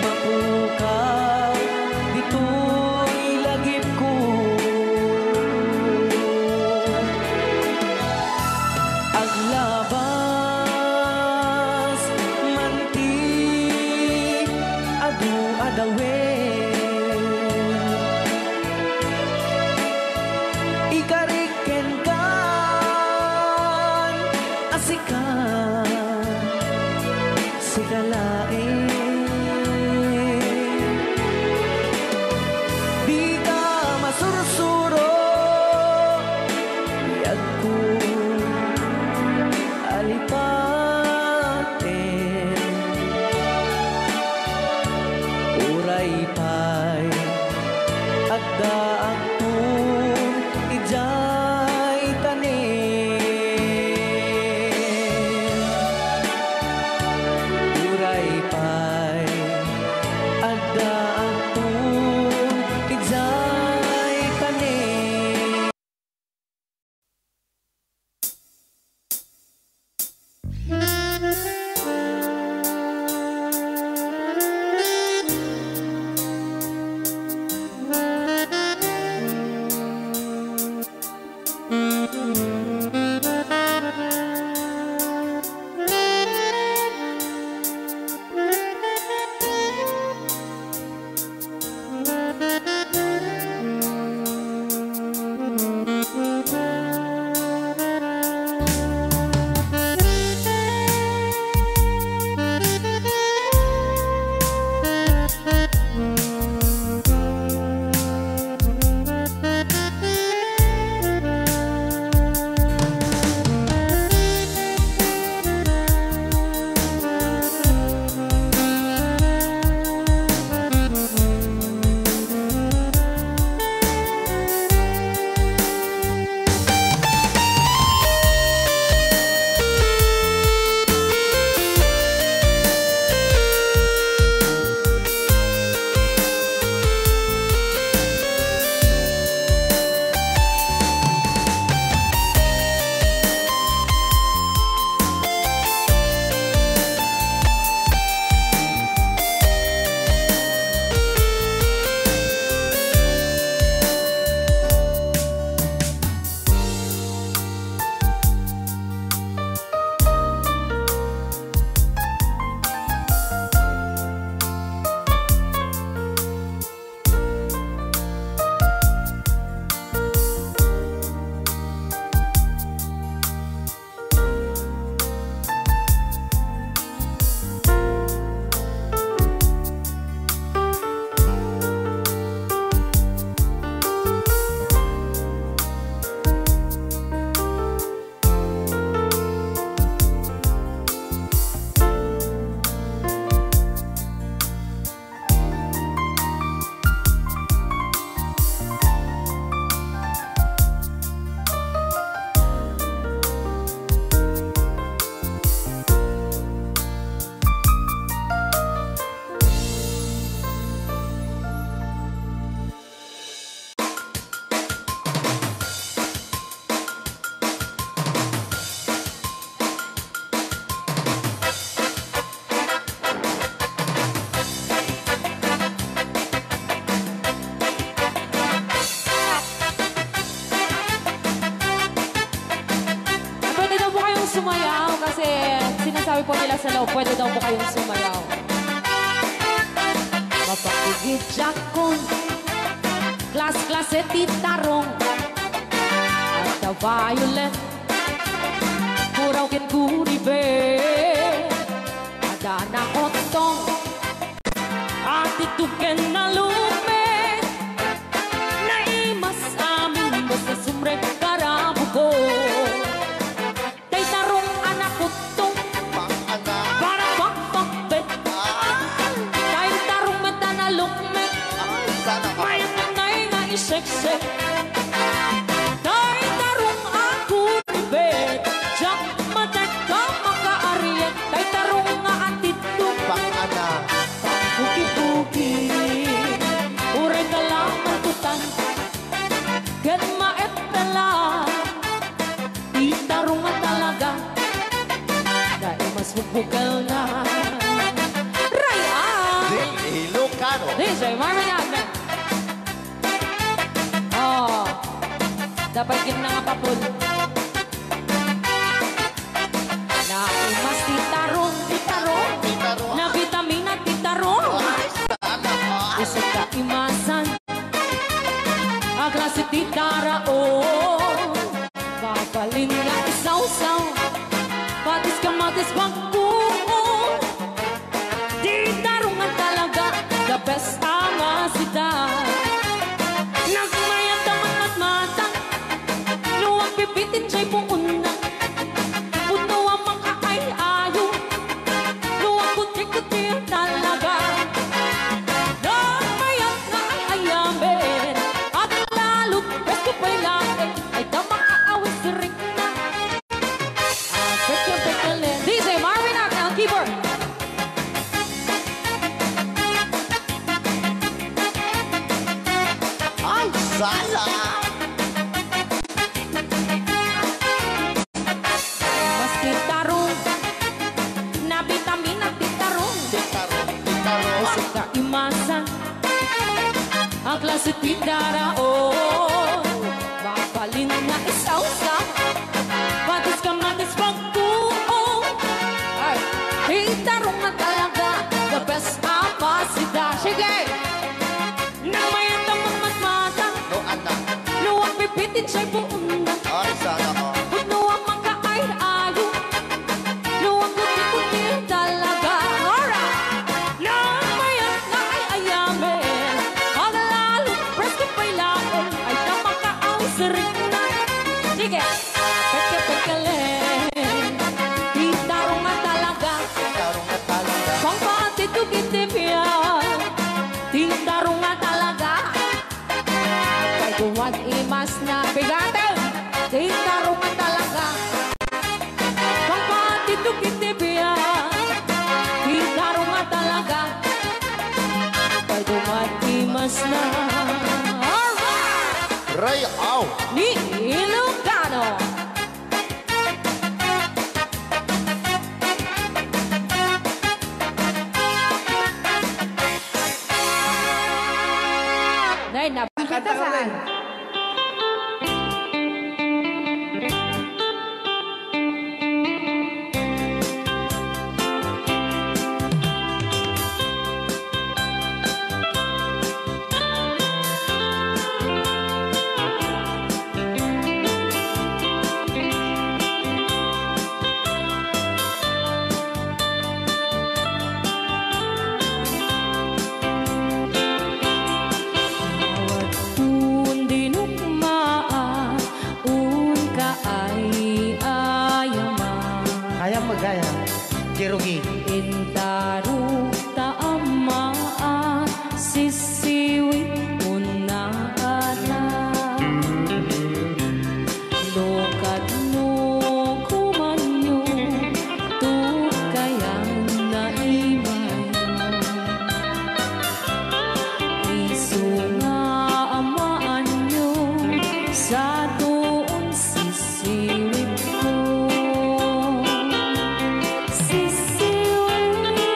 mapukaw ditoy lagipko. Aglabas man ti adu a dawet, ikarik kenkan a sika, sika laeng. Dika masursuro, biagko, alipaten. Uray pay addaakto idiay tanem. Kami po nila sa loob, pwede daw po kayong sumayaw. Mapakigidjakon, klas-klase ti tarong. At the violet, puraw ken guribe. Adda na ottong, attitude ken nalukmek. Naimas amin, basta sumrek para buko. Tay tarong a nakuttong. Pang-ana. Para pagpakbet. Ah. Tay tarong met a nalukmek. Ay, sana all. Mayat nga iseksek. Tay tarong a kuribet. Diak matekka makaariet. Tay tarong nga attitude. Pang-ana. Pangpuki-puki. Uray ka laman tutan. Ken maepela. Ti tarong a talaga. Naimas bubukel na. Ray-a! Di Ilocano. D J Marvin Agnes. Oh. Dapat gid na nga papul. Naimas ti tarong, ti tarong. Ti tarong. Nabitamina ti tarong. Ay, sana all. Isut ka imasan. Aglasi ti taraon, mabalin nga isawsaw, patis kamatis pagkuon. Ti tarong a talaga, the best a masida. Nagmayat a matmatang, no agbibitin jay puonna. Pudno a makaay-ayo, no agkuti-kuti talaga. Nagmayat nga ay-ayamen, aglalot, presko pay laeng, ay da makaawis rikna. Ah, pekeng-pekele. D J Marvin Agna, keyboard. Ay, sala! Mas ti tarong, nabitamina ti tarong. Ti tarong, ti tarong. Isut ka imasan, aglasi ti taraon. Mabalin nga isawsaw, patis kamatis pagkuon. Ay, ti tarong a talaga, the best a masida. Sige! Nagmayat a matmatang. No, anak. No agbibitin jay puonna. Ay, sana all. Pudno a makaay-ayo. No agkuti-kuti talaga. Alright. Nagmayat nga ay-ayamen. Aglalot, presko pay laeng. Ay da makaawis rikna. Sige. Pekeng-pekele. Ti tarong a talaga. Ti tarong a talaga. Pangpaatid iti biag. Ti tarong a talaga. Kay duman imas na bigaten. Ti tarong a talaga. Pangpaatid iti biag. Ti tarong a talaga. Kay duman imas na. Alright! Ray-aw. Ni Ilocano. Nay, napakita saan? Awan pun dinukmaa, unka ay ayama. Kayam magaya, Jerugi. Intaruk ta ama a sisiwit unna ada. No kadno komanyo, tukayan na imayo. Isu nga amaanyo, satoon sisiwitko. Sisiwit.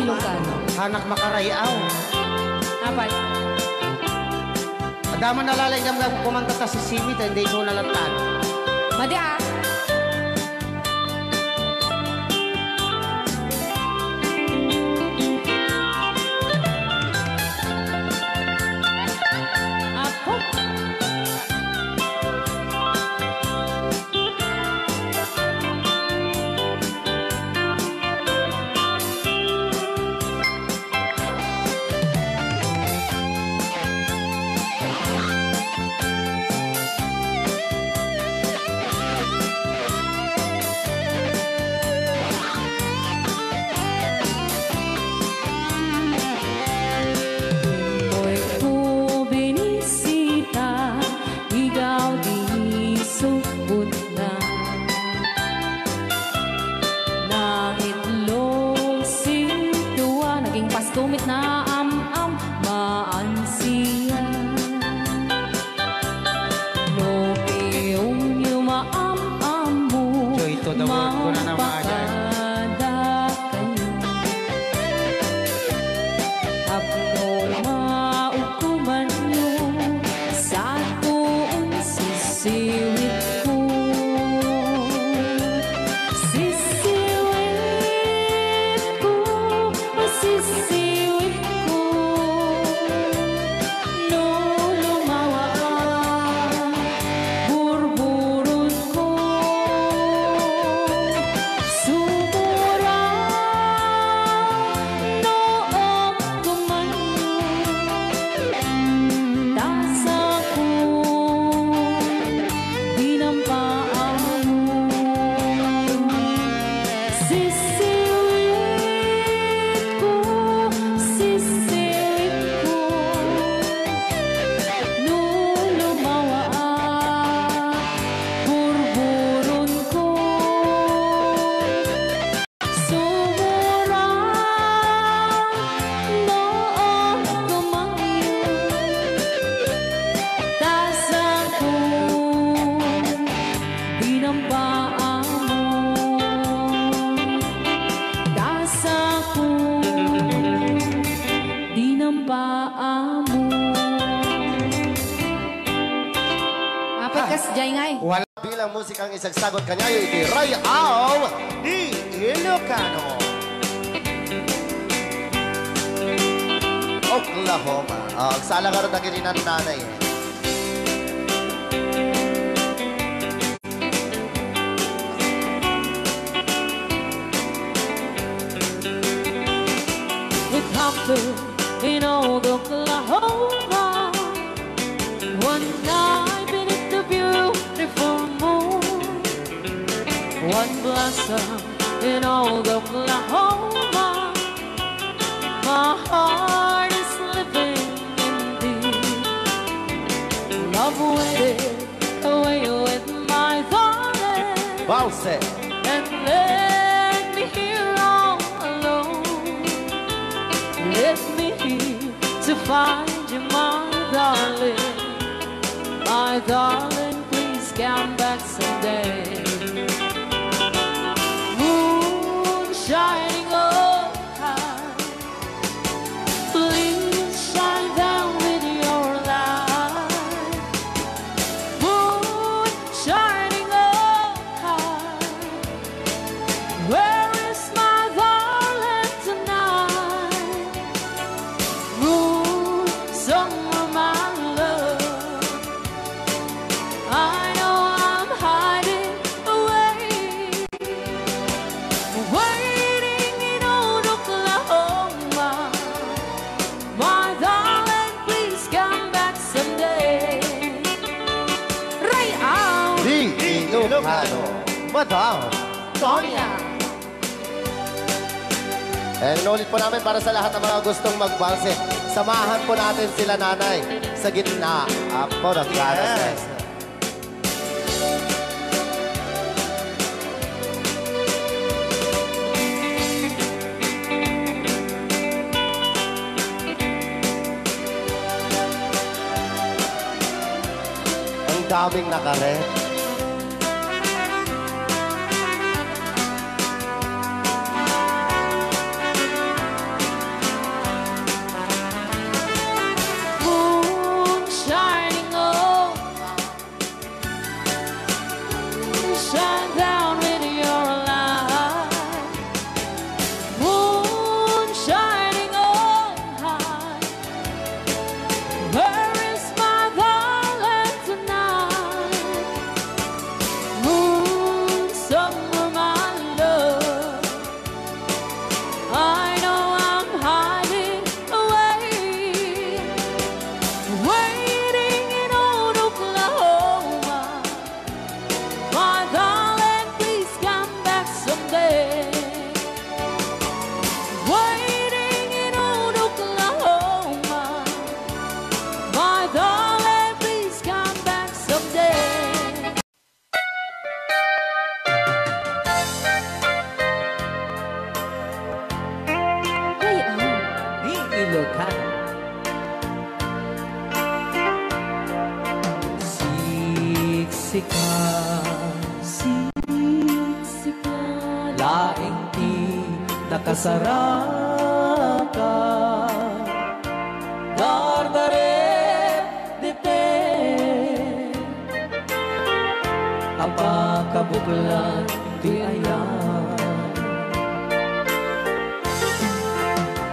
Ilocano. Hanak makaray-aw. Apay? Adda man nalaingam nga kumanta ta si Simi, ta hindi ko nalatan. Madi, ah. Apo. Boy ko binisita, igaw di subot na. Nangitlog sintua, naging pasto met naam-am, maansiya. No piyon yo maam-ammo, Joy to the world, kuna na, mga guys. Mapakada kayo. Tapno maukoman yo, satuon sisiwit ko. Sisiwit ko, sisiwit ko. No lumawa, burburon ko. Sumura, no agkuman. Tasakon, dinampaamon. Sisiwit ko, sisiwit ko. No lumawa, burburon ko. Sumura, no agkuman. Tasakon, dinampaamon. Tasakon, dinampaamon. Apat kas jay ngay. Wala. Bilang musikang isagsagot kaniayo iti Ray-aw ti Ilocano. Oklahoma. Ah, agsala ngarud dagiti nannanay. It happened in old Oklahoma. One night beneath the beautiful moon, one blossom in old Oklahoma. My heart is living in deep love, waiting away with my darling. Bounce it. And left me here all alone. Left me here to find you, my darling. My darling, please come back someday. Moon shining overhead, please shine down with your light. Moon shining overhead, where is my darling tonight? Moon, somewhere, my love. I know I'm hiding away, waiting in old Oklahoma. My darling, please come back someday. Ray-aw. Di Ilocano. Madam Tonya. And inulit po namin para sa lahat ng mga gustong magbanse. Samahan po natin sila nanay sa gitna. Apo, nagkaras na. Yes. Ang daming nakaret. nakasaraka, dardarep dite, apakabuklan ti ayan.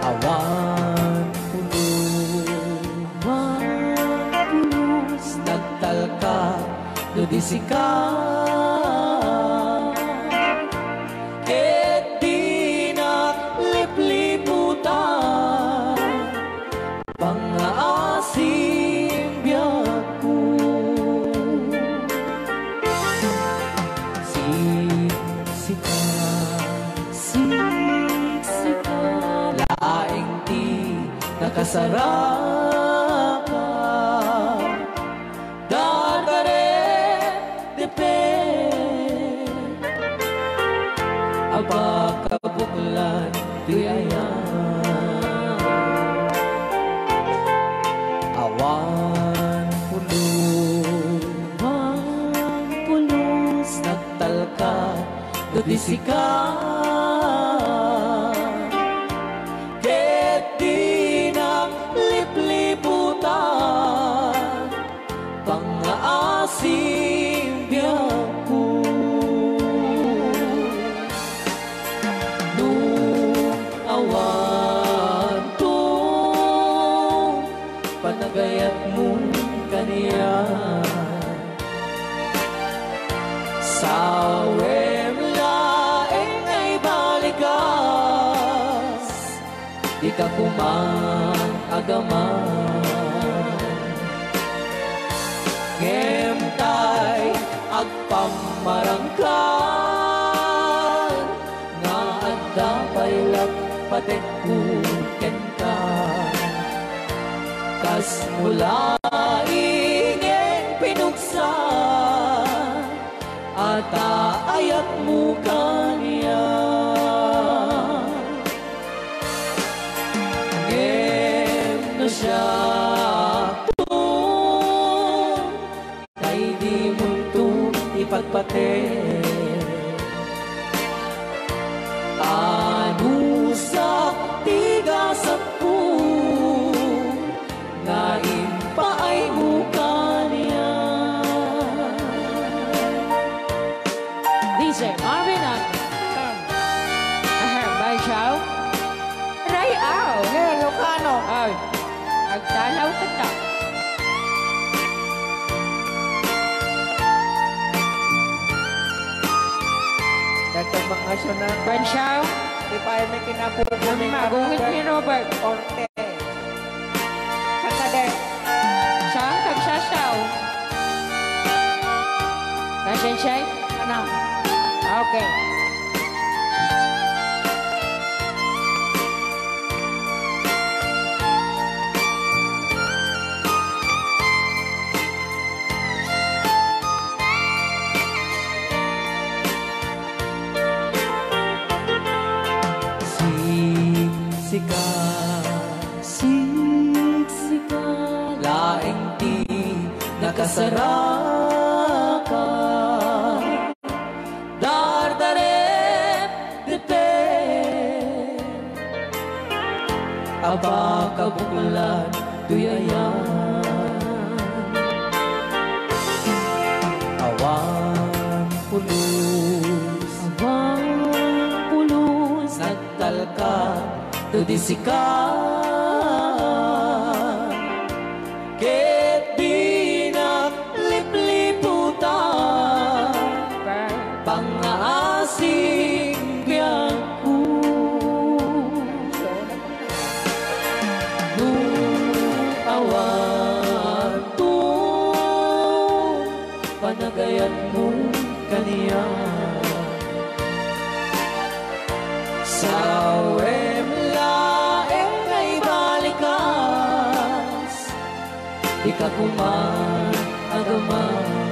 Awan pulo, awan pulos, nagtalka no di sika. Ket dinak lipliputan pangngaasim biagko. Siksika, siksika laeng ti nakasaraka. Dardarep dipit, apakabuklan ti ayan. Awan pulo, awan pulos, nagtalka no di sika. Ket dinak lipliputan pangngaasim biagko. No awanto panagayatmo kaniak, sawem laeng nga ibalikas. Dika koma agaman. Ngem tay agpammarangkan nga adda pay la patekko kenka. Kasmo laeng pinugsa a ta ayatmo kaniak. Ngem no siakto, tay dimonto ipatpateg. Anusak ti gasatko nga impaaymo kaniak. D J Marvin ang, ahem, by Chow. Ray-aw. Ilocano. Ay, agdalaw ka ta. Dagdag mga suna. By Chow. Di pa may kinabubo ni Magungit ni Robert. Orte. Kakade. Saan kagsasaw? Kasensyay? Ano? Okay. Siksika, siksika laeng ti nakasaraka. Dardarep dipet, apakabuklan toy ayan. Awan pulos, awan pulos, nagtalka no di sika. Ket dinak lipliputan pangngaasim biagko. No awanto panagayatmo kaniak, sawem laeng nga ibalikas. Dika koma agaman.